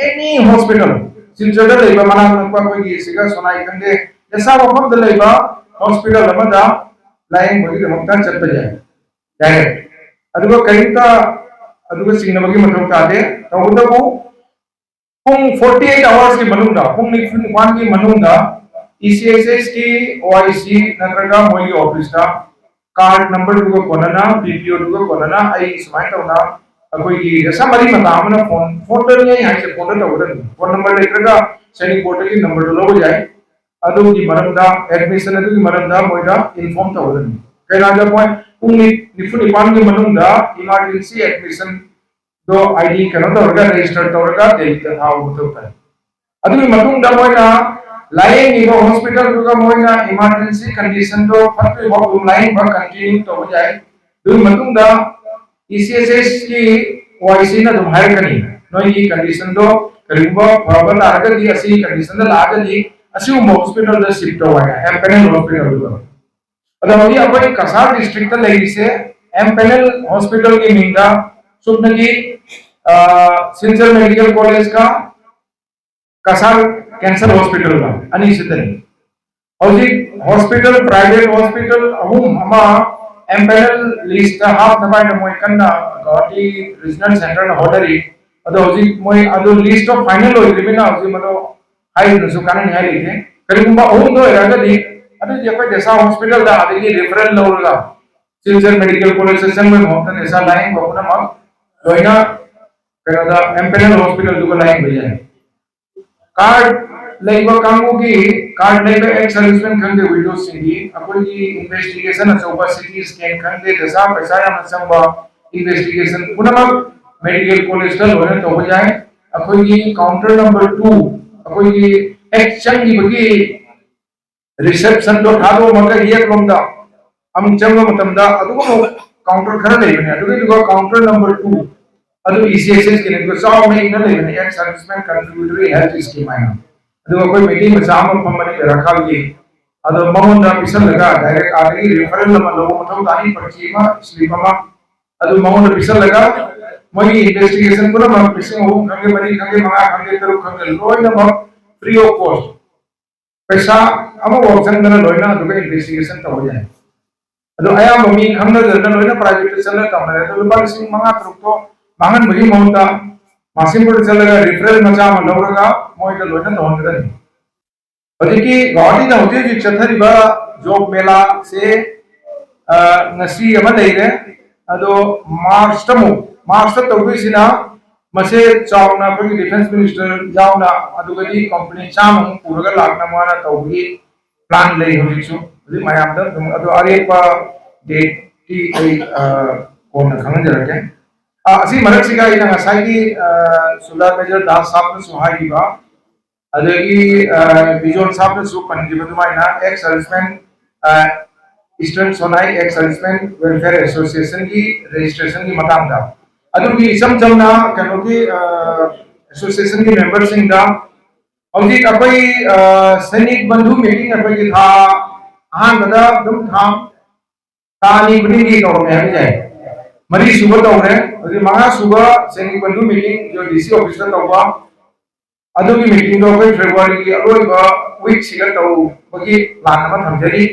ꯑꯦꯅꯤ ꯍꯣꯁꯄꯤꯇꯥꯜ, ꯁꯤꯜꯆꯔꯗ ꯂꯩꯕ ꯃꯅꯥꯛ ꯅꯛꯄ ꯑꯩꯈꯣꯏꯒꯤ ꯁꯤꯒ ꯁꯣꯅꯥꯏ ꯈꯪꯗꯦ, ꯗꯁꯥ ꯃꯐꯝꯗ ꯂꯩꯕ ꯍꯣꯁꯄꯤꯇꯥꯜ ꯑꯃꯗ ꯂꯥꯌꯦꯡꯕꯒꯤꯗꯃꯛꯇ ꯆꯠꯄ ꯌꯥꯏ, ꯗꯥꯏꯔꯦꯛ꯫ ꯑꯗꯨꯒ ꯀꯔꯤꯝꯇ ꯑꯗꯨꯒ ꯆꯤꯡꯅꯕꯒꯤ ꯃꯊꯧ ꯇꯥꯗꯦ꯫ ꯇꯧꯕꯇꯕꯨ ꯄꯨꯡ ꯐꯣꯔꯇꯤ ꯑꯩꯠ ꯑꯋꯥꯔꯁꯀꯤ ꯃꯅꯨꯡꯗ, ꯄꯨꯡ ꯅꯤꯐꯨ ꯅꯤꯄꯥꯟꯒꯤ ꯃꯅꯨꯡꯗ ꯏ ꯁꯤ ꯑꯦꯁ ꯑꯦꯁꯀꯤ ꯑꯣ ꯑꯥꯏ ꯁꯤ ꯅꯠꯇ꯭ꯔꯒ ꯃꯣꯏꯒꯤ ꯑꯣꯐꯤꯁꯇ ꯀꯥꯔꯗ ꯅꯝꯕꯔꯗꯨꯒ ꯀꯣꯟꯅꯅ, ꯕꯤ ꯄꯤ ꯑꯣꯗꯨꯒ ꯀꯣꯟꯅꯅ ꯑꯩ ꯁꯨꯃꯥꯏꯅ ꯇꯧꯅ ꯑꯩꯈꯣꯏꯒꯤ ꯗꯁꯥ ꯃꯔꯤ ꯃꯇꯥ ꯑꯃꯅ ꯐꯣꯟ, ꯐꯣꯟꯗꯅꯤ ꯑꯩ ꯍꯥꯏꯁꯦ, ꯐꯣꯟꯗ ꯇꯧꯒꯗꯕꯅꯤ꯫ ꯐꯣꯟ ꯅꯝꯕꯔ ꯂꯩꯇ꯭ꯔꯒ ꯁꯥꯏꯅꯤꯡ ꯕꯣꯔꯗꯇꯒꯤ ꯅꯝꯕꯔꯗꯨ ꯂꯧꯕ ꯌꯥꯏ꯫ ꯑꯗꯨꯒꯤ ꯃꯔꯝꯗ, ꯑꯦꯗꯃꯤꯁꯟ ꯑꯗꯨꯒꯤ ꯃꯔꯝꯗ ꯃꯣꯏꯗ ꯏꯟꯐꯣꯔꯝ ꯇꯧꯒꯗꯕꯅꯤ꯫ ꯀꯩꯅꯣꯗ ꯃꯣꯏ ꯄꯨꯡ ꯅꯤ-, ꯅꯤꯐꯨ ꯅꯤꯄꯥꯟꯒꯤ ꯃꯅꯨꯡꯗ ꯏꯃꯥꯔꯖꯦꯟꯁꯤ ꯑꯦꯗꯃꯤꯁꯟꯗꯣ ꯑꯥꯏ ꯗꯤ ꯀꯩꯅꯣ ꯇꯧꯔꯒ, ꯔꯦꯖꯤꯁꯇꯔ ꯇꯧꯔꯒ ꯗꯦꯜꯂꯤꯗ ꯊꯥꯕ ꯃꯊꯧ ꯇꯥꯏ꯫ ꯑꯗꯨꯒꯤ ꯃꯇꯨꯡꯗ ꯃꯣꯏꯅ ꯂꯥꯌꯦꯡꯉꯤꯕ ꯍꯣꯁꯄꯤꯇꯥꯜꯗꯨꯒ ꯃꯣꯏꯅ ꯏꯃꯥꯔꯖꯦꯟꯁꯤ ꯀꯟꯗꯤꯁꯟꯗꯣ ꯐꯠꯇ꯭ꯔꯤꯐꯥꯎ ꯑꯗꯨꯝ ꯂꯥꯌꯦꯡꯕ ꯀꯟꯇꯤꯅ꯭ꯌꯨ ꯇꯧꯕ ꯌꯥꯏ꯫ ꯑꯗꯨꯒꯤ ꯃꯇꯨꯡꯗ ꯏ ꯁꯤ ꯑꯦꯁ ꯑꯦꯁꯀꯤ ꯑꯣ ꯑꯥꯏ ꯁꯤꯅ ꯑꯗꯨꯝ ꯍꯥꯏꯔꯛꯀꯅꯤ, ꯅꯣꯏꯒꯤ ꯀꯟꯗꯤꯁꯟꯗꯣ ꯀꯔꯤꯒꯨꯝꯕ ꯐꯕ ꯇꯥꯔꯒꯗꯤ, ꯑꯁꯤꯒꯤ ꯀꯟꯗꯤꯁꯟꯗ ꯂꯥꯛꯑꯒꯗꯤ ꯑꯁꯤꯒꯨꯝꯕ ꯍꯣꯁꯄꯤꯇꯥꯜꯗ ꯁꯤꯐ ꯇꯧ ꯍꯥꯏꯅ, ꯑꯦꯝ ꯄꯦꯅꯦꯜ ꯍꯣꯁꯄꯤꯇꯥꯜꯗꯨꯗ꯫ ꯑꯗꯣ ꯍꯧꯖꯤꯛ ꯑꯩꯈꯣꯏ ꯀꯁꯥꯔ ꯗꯤꯁꯇ꯭ꯔꯤꯛꯇ ꯂꯩꯔꯤꯁꯦ ꯑꯦꯝ ꯄꯦꯅꯦꯜ ꯍꯣꯁꯄꯤꯇꯥꯜꯒꯤ ꯃꯤꯡꯗ ꯆꯨꯞꯅꯒꯤ, ꯑ, ꯁꯤꯜꯆꯔ ꯃꯦꯗꯤꯀꯦꯜ ꯀꯣꯂꯦꯖꯀ ꯀꯁꯥꯔ ꯀꯦꯟꯁꯔ ꯍꯣꯁꯄꯤꯇꯥꯜꯒ ꯑꯅꯤꯁꯤꯗꯅꯤ꯫ ꯍꯧꯖꯤꯛ ꯍꯣꯁꯄꯤꯇꯥꯜ, ꯄ꯭ꯔꯥꯏꯚꯦꯠ ꯍꯣꯁꯄꯤꯇꯥꯜ ꯑꯍꯨꯝ ꯑꯃ ꯑꯦꯝ ꯄꯦꯅꯦꯜ ꯂꯤꯁꯇ ꯍꯥꯞꯅꯕ ꯍꯥꯏꯅ ꯃꯣꯏ ꯀꯟꯅ ꯒꯧꯍꯥꯇꯤ ꯔꯤꯖꯅꯦꯜ ꯁꯦꯟꯇꯔꯅ ꯍꯣꯠꯅꯔꯤ꯫ ꯑꯗꯣ ꯍꯧꯖꯤꯛ ꯃꯣꯏ ꯑꯗꯨ ꯂꯤꯁꯇꯣ ꯐꯥꯏꯅꯦꯜ ꯑꯣꯏꯗ꯭ꯔꯤꯕꯅꯤꯅ ꯍꯧꯖꯤꯛ ꯃꯗꯨ ꯍꯥꯏꯗꯨꯅꯁꯨ ꯀꯥꯟꯅꯅꯤꯡꯉꯥꯏ ꯂꯩꯇꯦ꯫ ꯀꯔꯤꯒꯨꯝꯕ ꯑꯍꯨꯝꯗ ꯑꯣꯏꯔꯒꯗꯤ, ꯑꯗꯨꯗꯤ ꯑꯩꯈꯣꯏ ꯗꯦꯁꯥ ꯍꯣꯁꯄꯤꯇꯥꯜꯗ ꯑꯗꯒꯤ ꯔꯤꯐꯔꯦꯜ ꯂꯧꯔꯒ ꯁꯤꯜꯆꯔ ꯃꯦꯗꯤꯀꯦꯜ ꯀꯣꯂꯦꯖꯇ ꯆꯪꯕꯒꯤ ꯃꯍꯨꯠꯇ ꯗꯦꯁꯥ ꯂꯥꯌꯦꯡꯕ ꯄꯨꯝꯅꯃꯛ ꯂꯣꯏꯅ ꯀꯩꯅꯣꯗ ꯑꯦꯝ ꯄꯦꯅꯦꯜ ꯍꯣꯁꯄꯤꯇꯥꯜꯗꯨꯒ ꯂꯥꯌꯦꯡꯕ ꯌꯥꯏ꯫ ꯀꯥꯔꯗ ꯂꯩꯕ ꯀꯥꯡꯕꯨꯒꯤ, ꯀꯥꯔꯗ ꯂꯩꯕ ꯑꯦꯛꯁ ꯁꯔꯚꯤꯁꯃꯦꯟ ꯈꯪꯗꯦ, ꯋꯤꯗꯣꯁꯤꯡꯒꯤ ꯑꯩꯈꯣꯏꯒꯤ ꯏꯟꯚꯦꯁꯇꯤꯒꯦꯁꯟ ꯑꯆꯧꯕ, ꯁꯤ ꯇꯤ ꯁ꯭ꯀꯦꯟ ꯈꯪꯗꯦ, ꯄꯩꯁꯥ ꯄꯩꯁꯥ ꯌꯥꯝꯅ ꯆꯪꯕ ꯏꯟꯚꯦꯁꯇꯤꯒꯦꯁꯟ ꯄꯨꯝꯅꯃꯛ ꯃꯦꯗꯤꯀꯦꯜ ꯀꯣꯂꯦꯖꯇ ꯂꯣꯏꯅ ꯇꯧꯕ ꯌꯥꯏ꯫ ꯑꯩꯈꯣꯏꯒꯤ ꯀꯥꯎꯟꯇꯔ ꯅꯝꯕꯔ ꯇꯨ, ꯑꯩꯈꯣꯏꯒꯤ ꯍꯦꯛ ꯆꯪꯈꯤꯕꯒꯤ ꯔꯤꯁꯦꯞꯁꯟꯗꯣ ꯊꯥꯗꯣꯛꯑꯝꯃꯒ ꯌꯦꯠꯂꯣꯝꯗ ꯑꯃꯨꯛ ꯆꯪꯕ ꯃꯇꯝꯗ ꯑꯗꯨꯒꯨꯝꯕ ꯀꯥꯎꯟꯇꯔ ꯈꯔ ꯂꯩꯕꯅꯦ꯫ ꯑꯗꯨꯒꯤꯗꯨꯒ ꯀꯥꯎꯟꯇꯔ ꯅꯝꯕꯔ ꯇꯨ, ꯑꯗꯨ ꯏ ꯁꯤ ꯑꯦꯁ ꯑꯦꯁ ꯀꯤꯅꯦ, ꯑꯗꯨꯒ ꯆꯥꯎꯅ ꯏꯅ ꯂꯩꯕꯅꯦ, ꯑꯦꯛꯁ ꯁꯔꯚꯤꯁꯃꯦꯟ ꯀꯟꯇ꯭ꯔꯤꯕ꯭ꯌꯨꯇꯔꯤ ꯍꯦꯜꯊ ꯁ꯭ꯀꯤꯝ ꯍꯥꯏꯅ꯫ ꯑꯗꯨꯒ ꯑꯩꯈꯣꯏ ꯃꯩꯇꯩ ꯃꯆꯥ ꯑꯃ ꯐꯝꯕꯅꯦ ꯕꯦꯔꯥꯈꯥꯜꯒꯤ, ꯑꯗꯣ ꯃꯉꯣꯟꯗ ꯄꯤꯁꯜꯂꯒ ꯗꯥꯏꯔꯦꯛ ꯑꯥꯗꯒꯤ ꯔꯤꯐꯔꯦꯜ ꯑꯃ ꯂꯧꯕ ꯃꯊꯧ ꯇꯥꯅꯤ, ꯄꯔꯆꯤ ꯑꯃ, ꯁ꯭ꯂꯤꯞ ꯑꯃ, ꯑꯗꯨ ꯃꯉꯣꯟꯗ ꯄꯤꯁꯜꯂꯒ ꯃꯣꯏꯒꯤ ꯏꯟꯚꯦꯁꯇꯤꯒꯦꯁꯟ ꯄꯨꯝꯅꯃꯛ ꯂꯤꯁꯤꯡ ꯑꯍꯨꯝ ꯈꯪꯗꯦ, ꯃꯔꯤ ꯈꯪꯗꯦ, ꯃꯉꯥ ꯈꯪꯗꯦ, ꯇꯔꯨꯛ ꯈꯪꯗꯦ, ꯂꯣꯏꯅꯃꯛ ꯐ꯭ꯔꯤ ꯑꯣꯐ ꯀꯣꯁ, ꯄꯩꯁꯥ ꯑꯃꯐꯥꯎ ꯆꯪꯗꯅ ꯂꯣꯏꯅ ꯑꯗꯨꯒ ꯏꯟꯚꯦꯁꯇꯤꯒꯦꯁꯟ ꯇꯧꯕ ꯌꯥꯏ꯫ ꯑꯗꯣ ꯑꯌꯥꯝꯕ ꯃꯤ ꯈꯪꯅꯗꯅ ꯂꯣꯏꯅ ꯄ꯭ꯔꯥꯏꯚꯦꯠꯇ ꯆꯠꯂ ꯇꯧꯅꯔꯦ꯫ ꯑꯗꯣ ꯂꯨꯄꯥ ꯂꯤꯁꯤꯡ ꯃꯉꯥ ꯇꯔꯨꯛꯇꯣ ꯃꯥꯡꯍꯟꯕꯒꯤ ꯃꯍꯨꯠꯇ ꯃꯥꯁꯤꯝꯄꯨꯔꯗ ꯆꯠꯂꯒ ꯔꯤꯐꯔꯦꯜ ꯃꯆꯥ ꯑꯃ ꯂꯧꯔꯒ ꯃꯣꯏꯗ ꯂꯣꯏꯅ ꯇꯧꯍꯟꯒꯗꯕꯅꯤ꯫ ꯍꯧꯖꯤꯛꯀꯤ ꯒꯧꯍꯥꯇꯤꯗ ꯍꯧꯖꯤꯛ ꯍꯧꯖꯤꯛ ꯆꯠꯊꯔꯤꯕ ꯖꯣꯕ ꯃꯦꯂꯥꯁꯦ, ꯑ, ꯉꯁꯤ ꯑꯃ ꯂꯩꯔꯦ, ꯑꯗꯣ ꯃꯥꯔꯆꯇ ꯑꯃꯨꯛ, ꯃꯥꯔꯆꯇ ꯇꯧꯗꯣꯏꯁꯤꯅ ꯃꯁꯦ ꯆꯥꯎꯅ ꯑꯩꯈꯣꯏꯒꯤ ꯗꯤꯐꯦꯟꯁ ꯃꯤꯅꯤꯁꯇꯔ ꯌꯥꯎꯅ, ꯑꯗꯨꯒꯗꯤ ꯀꯝꯄꯅꯤ ꯆꯥꯝꯃꯃꯨꯛ ꯄꯨꯔꯒ ꯂꯥꯛꯅꯕ ꯇꯧꯕꯒꯤ ꯄ꯭ꯂꯥꯟ ꯂꯩ ꯍꯧꯖꯤꯛꯁꯨ꯫ ꯍꯧꯖꯤꯛ ꯃꯌꯥꯝꯗ ꯑꯗꯨꯝ, ꯑꯗꯣ ꯑꯔꯦꯞꯄ ꯗꯦꯠꯇꯤ ꯑꯩ, ꯑ, ꯀꯣꯟꯅ ꯈꯪꯍꯟꯖꯔꯛꯀꯦ꯫ ꯑ, ꯑꯁꯤ ꯃꯔꯛꯁꯤꯗ ꯑꯩꯅ ꯉꯁꯥꯏꯒꯤ, ꯑ, ꯁꯨꯜꯇꯥꯟ ꯃꯦꯖꯔ ꯗꯥꯁ ꯁꯥꯕꯅꯁꯨ ꯍꯥꯏꯈꯤꯕ, ꯑꯗꯒꯤ, ꯑ, ꯕꯤꯖꯣꯟ ꯁꯥꯕꯅꯁꯨ ꯄꯟꯈꯤꯕ ꯑꯗꯨꯃꯥꯏꯅ ꯑꯦꯛꯁ ꯁꯔꯚꯤꯁꯃꯦꯟ, ꯑ, ꯏꯁꯇꯔꯟ ꯁꯣꯅꯥꯏ ꯑꯦꯛꯁ ꯁꯔꯚꯤꯁꯃꯦꯟ ꯋꯦꯜꯐꯤꯌꯔ ꯑꯦꯁꯣꯁꯤꯌꯦꯁꯟꯒꯤ ꯔꯦꯖꯤꯁꯇ꯭ꯔꯦꯁꯟꯒꯤ ꯃꯇꯥꯡꯗ, ꯑꯗꯨꯒꯤ ꯏꯆꯝ ꯆꯝꯅ ꯀꯩꯅꯣꯒꯤ, ꯑ, ꯑꯦꯁꯣꯁꯤꯌꯦꯁꯟꯒꯤ ꯃꯦꯝꯕꯔꯁꯤꯡꯗ ꯍꯧꯖꯤꯛ ꯑꯩꯈꯣꯏ, ꯑ, ꯁꯩꯅꯤꯛ ꯕꯟꯙꯨ ꯃꯤꯇꯤꯡ ꯑꯩꯈꯣꯏꯒꯤ ꯊꯥ ꯑꯍꯥꯟꯕꯗ ꯑꯗꯨꯝ ꯊꯥ ꯊꯥ ꯑꯅꯤ ꯈꯨꯗꯤꯡꯒꯤ ꯇꯧꯔꯝꯃꯦ ꯍꯥꯏꯕ ꯌꯥꯏ꯫ ꯃꯔꯤ ꯁꯨꯕ ꯇꯧꯔꯦ, ꯍꯧꯖꯤꯛ ꯃꯉꯥ ꯁꯨꯕ ꯁꯦꯟꯒꯤ ꯀꯣꯟꯖꯨ ꯃꯤꯇꯤꯡ ꯗꯤ ꯁꯤ ꯑꯣꯐꯤꯁꯇ ꯇꯧꯕ꯫ ꯑꯗꯨꯒꯤ ꯃꯤꯇꯤꯡꯗꯣ ꯑꯩꯈꯣꯏ ꯐꯦꯕ꯭ꯔꯨꯋꯥꯔꯤꯒꯤ ꯑꯔꯣꯏꯕ ꯋꯤꯛꯁꯤꯗ ꯇꯧꯕꯒꯤ ꯄ꯭ꯂꯥꯟ ꯑꯃ ꯊꯝꯖꯔꯤ꯫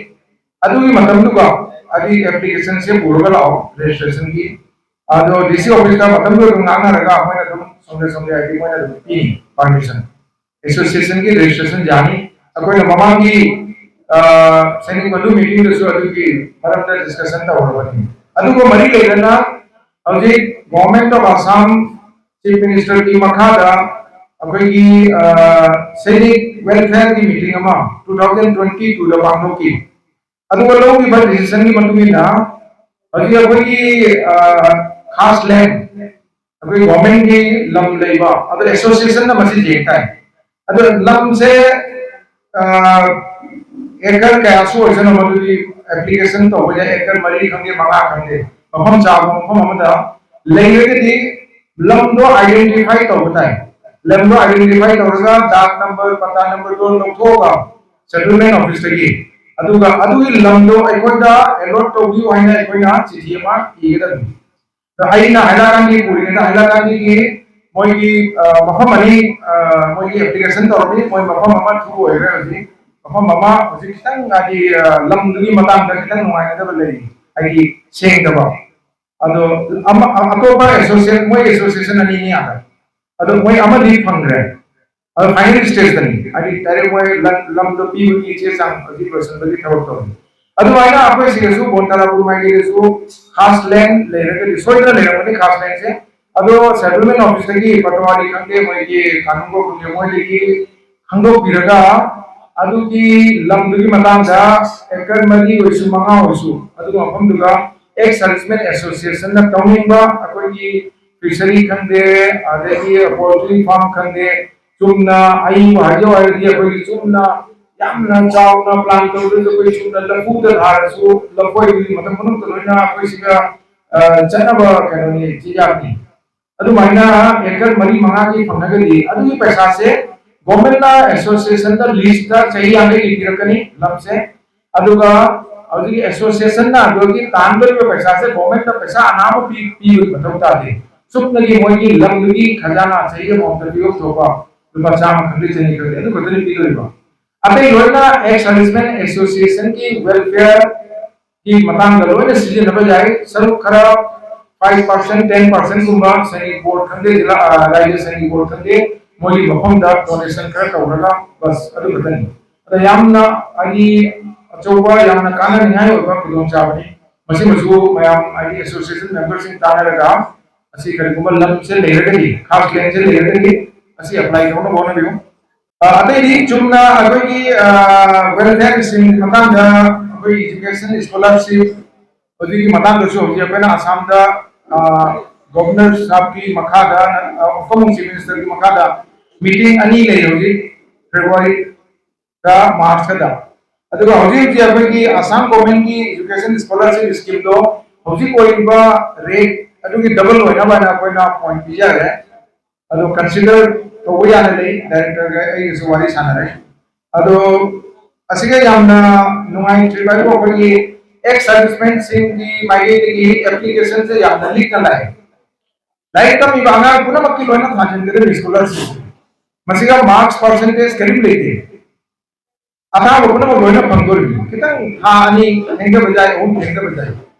ꯑꯗꯨꯒꯤ ꯃꯇꯝꯗꯨꯒ ꯑꯗꯨꯒꯤ ꯑꯦꯄ꯭ꯂꯤꯀꯦꯁꯟꯁꯦ ꯄꯨꯔꯒ ꯂꯥꯛꯑꯣ ꯔꯦꯖꯤꯁꯇ꯭ꯔꯦꯁꯟꯒꯤ꯫ ꯑꯗꯣ ꯗꯤ ꯁꯤ ꯑꯣꯐꯤꯁꯇ ꯃꯇꯝꯗꯨ ꯑꯗꯨꯝ ꯉꯥꯡꯅꯔꯒ ꯃꯣꯏꯅ ꯑꯗꯨꯝ ꯁꯣꯝꯗ ꯁꯣꯝꯗ ꯍꯥꯏꯗꯤ ꯃꯣꯏꯅ ꯑꯗꯨꯝ ꯄꯤꯅꯤ ꯄꯥꯔꯃꯤꯁꯟ꯫ ꯑꯦꯁꯣꯁꯤꯌꯦꯁꯟꯒꯤ ꯔꯦꯖꯤꯁꯇ꯭ꯔꯦꯁꯟ ꯌꯥꯅꯤ꯫ ꯑꯩꯈꯣꯏꯅ ꯃꯃꯥꯡꯒꯤ, ꯑ, ꯁꯦꯟꯅꯤꯡ ꯃꯗꯨ ꯃꯤꯇꯤꯡꯗꯁꯨ ꯑꯗꯨꯒꯤ ꯃꯔꯝꯗ ꯗꯤꯁꯀꯁꯟ ꯇꯧꯔꯕꯅꯤ꯫ ꯑꯗꯨꯒ ꯃꯔꯤ ꯂꯩꯅꯅ ꯍꯧꯖꯤꯛ ꯒꯣꯚꯔꯟꯃꯦꯟꯠ ꯑꯣꯐ ꯑꯁꯥꯝ ꯆꯤꯐ ꯃꯤꯅꯤꯁꯇꯔꯒꯤ ꯃꯈꯥꯗ ꯑꯩꯈꯣꯏꯒꯤ ꯁꯩꯅꯤꯛ ꯋꯦꯜꯐꯤꯌꯔꯒꯤ ꯃꯤꯇꯤꯡ ꯑꯃ ꯇꯨ ꯊꯥꯎꯖꯟ ꯇ꯭ꯋꯦꯟꯇꯤ ꯇꯨꯗ ꯄꯥꯡꯊꯣꯛꯈꯤ꯫ ꯑꯗꯨꯒ ꯂꯧꯈꯤꯕ ꯗꯤꯁꯤꯖꯟꯒꯤ ꯃꯇꯨꯡ ꯏꯟꯅ ꯍꯧꯖꯤꯛ ꯑꯩꯈꯣꯏꯒꯤ ꯈꯥꯁ ꯂꯦꯟ, ꯑꯩꯈꯣꯏ ꯒꯣꯔꯃꯦꯟꯒꯤ ꯂꯝ ꯂꯩꯕ, ꯑꯗꯣ ꯑꯦꯁꯣꯁꯤꯌꯦꯁꯟꯅ ꯃꯁꯤ ꯌꯦꯡ ꯇꯥꯏ꯫ ꯑꯗꯣ ꯂꯝꯁꯦ ꯑꯦꯀꯔ ꯀꯌꯥꯁꯨ ꯑꯣꯏꯁꯅꯨ, ꯃꯗꯨꯗꯤ ꯑꯦꯄ꯭ꯂꯤꯀꯦꯁꯟ ꯇꯧꯕ ꯌꯥꯏ, ꯑꯦꯀꯔ ꯃꯔꯤ ꯈꯪꯗꯦ, ꯃꯉꯥ ꯈꯪꯗꯦ, ꯃꯐꯝ ꯆꯥꯕ ꯃꯐꯝ ꯑꯃꯗ ꯂꯩꯔꯒꯗꯤ ꯂꯝꯗꯣ ꯑꯥꯏꯗꯦꯟꯇꯤꯐꯥꯏ ꯇꯧꯕ ꯇꯥꯏ꯫ ꯂꯝꯗꯣ ꯑꯥꯏꯗꯦꯟꯇꯤꯐꯥꯏ ꯇꯧꯔꯒ ꯗꯥꯛ ꯅꯝꯕꯔ, ꯄꯇꯥ ꯅꯝꯕꯔꯗꯣ ꯂꯧꯊꯣꯛꯑꯒ ꯁꯦꯇꯜꯃꯦꯟ ꯑꯣꯐꯤꯁꯇꯒꯤ, ꯑꯗꯨꯒ ꯑꯗꯨꯒꯤ ꯂꯝꯗꯣ ꯑꯩꯈꯣꯏꯗ ꯑꯦꯂꯣꯠ ꯇꯧꯕꯤꯌꯨ ꯍꯥꯏꯅ ꯑꯩꯈꯣꯏꯅ ꯆꯤꯊꯤ ꯑꯃ ꯏꯒꯗꯕꯅꯤ꯫ ꯑꯗꯣ ꯑꯩꯅ ꯍꯥꯏꯂꯥꯀꯥꯟꯗꯤ ꯄꯨꯔꯤꯉꯩꯗ ꯍꯥꯏꯂꯥꯀꯥꯟꯗꯤꯒꯤ ꯃꯣꯏꯒꯤ ꯃꯐꯝ ꯑꯅꯤ ꯃꯣꯏꯒꯤ ꯑꯦꯄ꯭ꯂꯤꯀꯦꯁꯟ ꯇꯧꯔꯝꯃꯤ꯫ ꯃꯣꯏ ꯃꯐꯝ ꯑꯃ ꯊ꯭ꯔꯨ ꯑꯣꯏꯈ꯭ꯔꯦ꯫ ꯍꯧꯖꯤꯛ ꯃꯐꯝ ꯑꯃ ꯍꯧꯖꯤꯛ ꯈꯤꯇꯪ ꯍꯥꯏꯗꯤ ꯂꯝꯗꯨꯒꯤ ꯃꯇꯥꯡꯗ ꯈꯤꯇꯪ ꯅꯨꯡꯉꯥꯏꯅꯗꯕ ꯂꯩ, ꯍꯥꯏꯗꯤ ꯁꯦꯡꯗꯕ꯫ ꯑꯗꯣ ꯑꯃ ꯑꯇꯣꯞꯄ ꯑꯦꯁꯣꯁꯤꯌꯦꯠ ꯃꯣꯏ ꯑꯦꯁꯣꯁꯤꯌꯦꯁꯟ ꯑꯅꯤꯅꯤ ꯌꯥꯗ꯫ ꯑꯗꯣ ꯃꯣꯏ ꯑꯃꯗꯤ ꯐꯪꯈ꯭ꯔꯦ꯫ ꯑꯗꯣ ꯐꯥꯏꯅꯦꯜ ꯁ꯭ꯇꯦꯖꯇꯅꯤ, ꯍꯥꯏꯗꯤ ꯗꯥꯏꯔꯦꯛ ꯃꯣꯏ ꯂꯝꯗꯣ ꯄꯤꯕꯒꯤ ꯆꯦ ꯆꯥꯡ ꯍꯧꯖꯤꯛ ꯂꯣꯏꯁꯤꯟꯕꯒꯤ ꯊꯕꯛ ꯇꯧꯔꯤ꯫ ꯑꯗꯨꯃꯥꯏꯅ ꯑꯩꯈꯣꯏ ꯁꯤꯗꯁꯨ ꯕꯣꯟꯇꯥꯔꯥꯄꯨꯔ ꯃꯥꯏꯀꯩꯗꯁꯨ ꯈꯥꯁ ꯂꯦꯟ ꯂꯩꯔꯒꯗꯤ ꯁꯣꯏꯗꯅ ꯂꯩꯔꯝꯒꯅꯤ ꯈꯥꯁ ꯂꯦꯟꯁꯦ꯫ ꯑꯗꯣ ꯁꯦꯇꯜꯃꯦꯟ ꯑꯣꯐꯤꯁꯇꯒꯤ ꯄꯇꯋꯥꯔꯤ ꯈꯪꯗꯦ, ꯃꯣꯏꯒꯤ ꯀꯥꯅꯨꯡꯒꯣ ꯈꯪꯗꯦ, ꯃꯣꯏꯗꯒꯤ ꯈꯪꯗꯣꯛꯄꯤꯔꯒ ꯑꯗꯨꯒꯤ ꯂꯝꯗꯨꯒꯤ ꯃꯇꯥꯡꯗ ꯑꯦꯀꯔ ꯃꯔꯤ ꯑꯣꯏꯁꯨ ꯃꯉꯥ ꯑꯣꯏꯁꯨ ꯑꯗꯨꯒꯤ ꯃꯐꯝꯗꯨꯗ ꯑꯦꯛꯁ ꯁꯔꯚꯤꯁꯃꯦꯟ ꯑꯦꯁꯣꯁꯤꯌꯦꯁꯟꯅ ꯇꯧꯅꯤꯡꯕ ꯑꯩꯈꯣꯏꯒꯤ ꯐꯤꯁꯔꯤ ꯈꯪꯗꯦ, ꯑꯗꯒꯤ ꯄꯣꯜꯇ꯭ꯔꯤ ꯐꯥꯔꯝ ꯈꯪꯗꯦ, ꯆꯨꯝꯅ ꯑꯏꯕ ꯍꯥꯏꯖꯧ ꯍꯥꯏꯔꯗꯤ ꯑꯩꯈꯣꯏꯒꯤ ꯆꯨꯝꯅ ꯌꯥꯝꯅ ꯆꯥꯎꯅ ꯄ꯭ꯂꯥꯟ ꯇꯧꯗ꯭ꯔꯁꯨ ꯑꯩꯈꯣꯏ ꯆꯨꯝꯅ ꯂꯐꯨꯗ ꯊꯥꯔꯁꯨ ꯂꯐꯣꯏꯗꯨꯒꯤ ꯃꯊꯛ ꯃꯅꯨꯡꯗ ꯂꯣꯏꯅ ꯑꯩꯈꯣꯏ ꯁꯤꯒ ꯆꯠꯅꯕ ꯀꯩꯅꯣꯅꯤ, ꯆꯤꯟꯖꯥꯛꯅꯤ꯫ ꯑꯗꯨꯃꯥꯏꯅ ꯑꯦꯀꯔ ꯃꯔꯤ ꯃꯉꯥꯒꯤ ꯐꯪꯉꯒꯗꯤ ꯑꯗꯨꯒꯤ ꯄꯩꯁꯥꯁꯦ ꯒꯣꯔꯃꯦꯟꯅ ꯑꯦꯁꯣꯁꯤꯌꯦꯁꯟꯗ ꯂꯤꯁꯇ ꯆꯍꯤ ꯌꯥꯡꯈꯩꯒꯤ ꯄꯤꯔꯛꯀꯅꯤ ꯂꯝꯁꯦ꯫ ꯑꯗꯨꯒ ꯍꯧꯖꯤꯛꯀꯤ ꯑꯦꯁꯣꯁꯤꯌꯦꯁꯟꯅ ꯑꯗꯨꯒꯤ ꯇꯥꯟꯗꯧꯔꯤꯕ ꯄꯩꯁꯥꯁꯦ ꯒꯣꯔꯃꯦꯟꯗ ꯄꯩꯁꯥ ꯑꯅꯥꯕ ꯄꯤ ꯄꯤꯕꯒꯤ ꯃꯊꯧ ꯇꯥꯗꯦ꯫ ꯆꯨꯞꯅꯒꯤ ꯃꯣꯏꯒꯤ ꯂꯝꯗꯨꯒꯤ ꯈꯖꯥꯅꯥ ꯆꯍꯤ ꯑꯃꯃꯝꯗ ꯄꯤꯐꯝ ꯊꯣꯛꯄ ꯂꯨꯄꯥ ꯆꯥꯝꯃ ꯈꯪꯗꯦ, ꯆꯅꯤ ꯈꯪꯗꯦ, ꯑꯗꯨ ꯈꯛꯇꯅꯤ ꯄꯤꯗꯣꯔꯤꯕ꯫ ꯑꯇꯩ ꯂꯣꯏꯅ ꯑꯦꯛꯁ ꯁꯔꯚꯤꯁꯃꯦꯟ ꯑꯦꯁꯣꯁꯤꯌꯦꯁꯟꯒꯤ ꯋꯦꯜꯐꯤꯌꯔꯒꯤ ꯃꯇꯥꯡꯗ ꯂꯣꯏꯅ ꯁꯤꯖꯤꯟꯅꯕ ꯌꯥꯏ꯫ ꯁꯔꯨꯛ ꯈꯔ ꯐꯥꯏꯚ ꯄꯥꯔꯁꯦꯟ, ꯇꯦꯟ ꯄꯥꯔꯁꯦꯟꯒꯨꯝꯕ ꯁꯦꯅꯤ ꯕꯣꯔꯗ ꯈꯪꯗꯦ, ꯖꯤꯂꯥ ꯔꯥꯏꯖ꯭ꯌ ꯁꯦꯅꯤ ꯕꯣꯔꯗ ꯈꯪꯗꯦ, ꯃꯣꯏꯒꯤ ꯃꯐꯝꯗ ꯗꯣꯅꯦꯁꯟ ꯈꯔ ꯇꯧꯔꯒ ꯕꯁ ꯑꯗꯨ ꯈꯛꯇꯅꯤ꯫ ꯑꯗ ꯌꯥꯝꯅ ꯍꯥꯏꯗꯤ ꯑꯆꯧꯕ, ꯌꯥꯝꯅ ꯀꯥꯟꯅꯅꯤꯡꯉꯥꯏ ꯑꯣꯏꯕ ꯈꯨꯗꯣꯡꯆꯥꯕꯅꯤ꯫ ꯃꯁꯤꯃꯁꯨ ꯃꯌꯥꯝ ꯍꯥꯏꯗꯤ ꯑꯦꯁꯣꯁꯤꯌꯦꯁꯟ ꯃꯦꯝꯕꯔꯁꯤꯡ ꯇꯥꯟꯅꯔꯒ ꯑꯁꯤ ꯀꯔꯤꯒꯨꯝꯕ ꯂꯝꯁꯦ ꯂꯩꯔꯒꯗꯤ, ꯈꯥꯁ ꯂꯦꯟꯁꯦ ꯂꯩꯔꯒꯗꯤ ꯑꯁꯤ ꯑꯦꯄ꯭ꯂꯥꯏ ꯇꯧꯅꯕ ꯍꯣꯠꯅꯕꯤꯌꯨ꯫ ꯑ, ꯑꯇꯩꯗꯤ ꯆꯨꯝꯅ ꯑꯩꯈꯣꯏꯒꯤ ꯋꯦꯜꯐꯤꯌꯔ ꯁ꯭ꯀꯤꯝꯒꯤ ꯃꯇꯥꯡꯗ, ꯑꯩꯈꯣꯏ ꯏꯖꯨꯀꯦꯁꯟ ꯁ꯭ꯀꯣꯂꯔꯁꯤꯞ, ꯑꯗꯨꯒꯤ ꯃꯇꯥꯡꯗꯁꯨ ꯍꯧꯖꯤꯛ ꯑꯩꯈꯣꯏꯅ ꯑꯁꯥꯝꯗ ꯒꯣꯚꯔꯅꯔ ꯁꯥꯍꯕꯀꯤ ꯃꯈꯥꯗ, ꯑ, former Chief Minister ꯒꯤ ꯃꯈꯥꯗ ꯃꯤꯇꯤꯡ ꯑꯅꯤ ꯂꯩ ꯍꯧꯖꯤꯛ, ꯐꯦꯕ꯭ꯔꯨꯋꯥꯔꯤꯗ, ꯃꯥꯔꯆꯇ꯫ ꯑꯗꯨꯒ ꯍꯧꯖꯤꯛ ꯍꯧꯖꯤꯛ ꯑꯩꯈꯣꯏꯒꯤ ꯑꯁꯥꯝ ꯒꯣꯚꯔꯟꯃꯦꯟꯠꯀꯤ ꯏꯖꯨꯀꯦꯁꯟ ꯁ꯭ꯀꯣꯂꯔꯁꯤꯞ ꯁ꯭ꯀꯤꯝꯗꯣ ꯍꯧꯖꯤꯛ ꯑꯣꯏꯔꯤꯕ ꯔꯦꯠ ꯑꯗꯨꯒꯤ ꯗꯕꯜ ꯑꯣꯏꯅꯕ ꯍꯥꯏꯅ ꯑꯩꯈꯣꯏꯅ ꯄꯣꯏꯟꯠ ꯄꯤꯖꯈ꯭ꯔꯦ꯫ ꯑꯗꯣ ꯀꯟꯁꯤꯗꯔ ꯇꯧꯕ ꯌꯥꯅ ꯂꯩ, ꯗꯥꯏꯔꯦꯛꯇꯔꯒ ꯑꯩꯒꯁꯨ ꯋꯥꯔꯤ ꯁꯥꯟꯅꯔꯦ꯫ ꯑꯗꯣ ꯑꯁꯤꯒ ꯌꯥꯝꯅ ꯅꯨꯡꯉꯥꯏꯇ꯭ꯔꯤꯕ ꯍꯥꯏꯕꯨ ꯑꯩꯈꯣꯏꯒꯤ ꯑꯦꯛꯁ ꯁꯔꯚꯤꯁꯃꯦꯟꯁꯤꯡꯒꯤ ꯃꯥꯏꯀꯩꯗꯒꯤ ꯑꯦꯄ꯭ꯂꯤꯀꯦꯁꯟꯁꯦ ꯌꯥꯝꯅ ꯂꯤꯛꯅ ꯂꯥꯛꯑꯦ꯫ ꯂꯥꯏꯔꯤꯛ ꯇꯝꯃꯤꯕ ꯑꯉꯥꯡ ꯄꯨꯝꯅꯃꯛꯀꯤ ꯂꯣꯏꯅ ꯊꯥꯖꯤꯟꯒꯗꯕ ꯁ꯭ꯀꯣꯂꯔꯁꯤꯞ, ꯃꯁꯤꯒ ꯃꯥꯔꯛꯁ ꯄꯥꯔꯁꯦꯟꯇꯦꯖ ꯀꯔꯤꯝ ꯂꯩꯇꯦ꯫ ꯑꯊꯥꯕ ꯄꯨꯝꯅꯃꯛ ꯂꯣꯏꯅ ꯐꯪꯗꯣꯔꯤꯕꯅꯤ꯫ ꯈꯤꯇꯪ ꯊꯥ ꯑꯅꯤ ꯊꯦꯡꯊꯕ ꯌꯥꯏ, ꯑꯍꯨꯝ ꯊꯦꯡꯊꯕ ꯌꯥꯏ꯫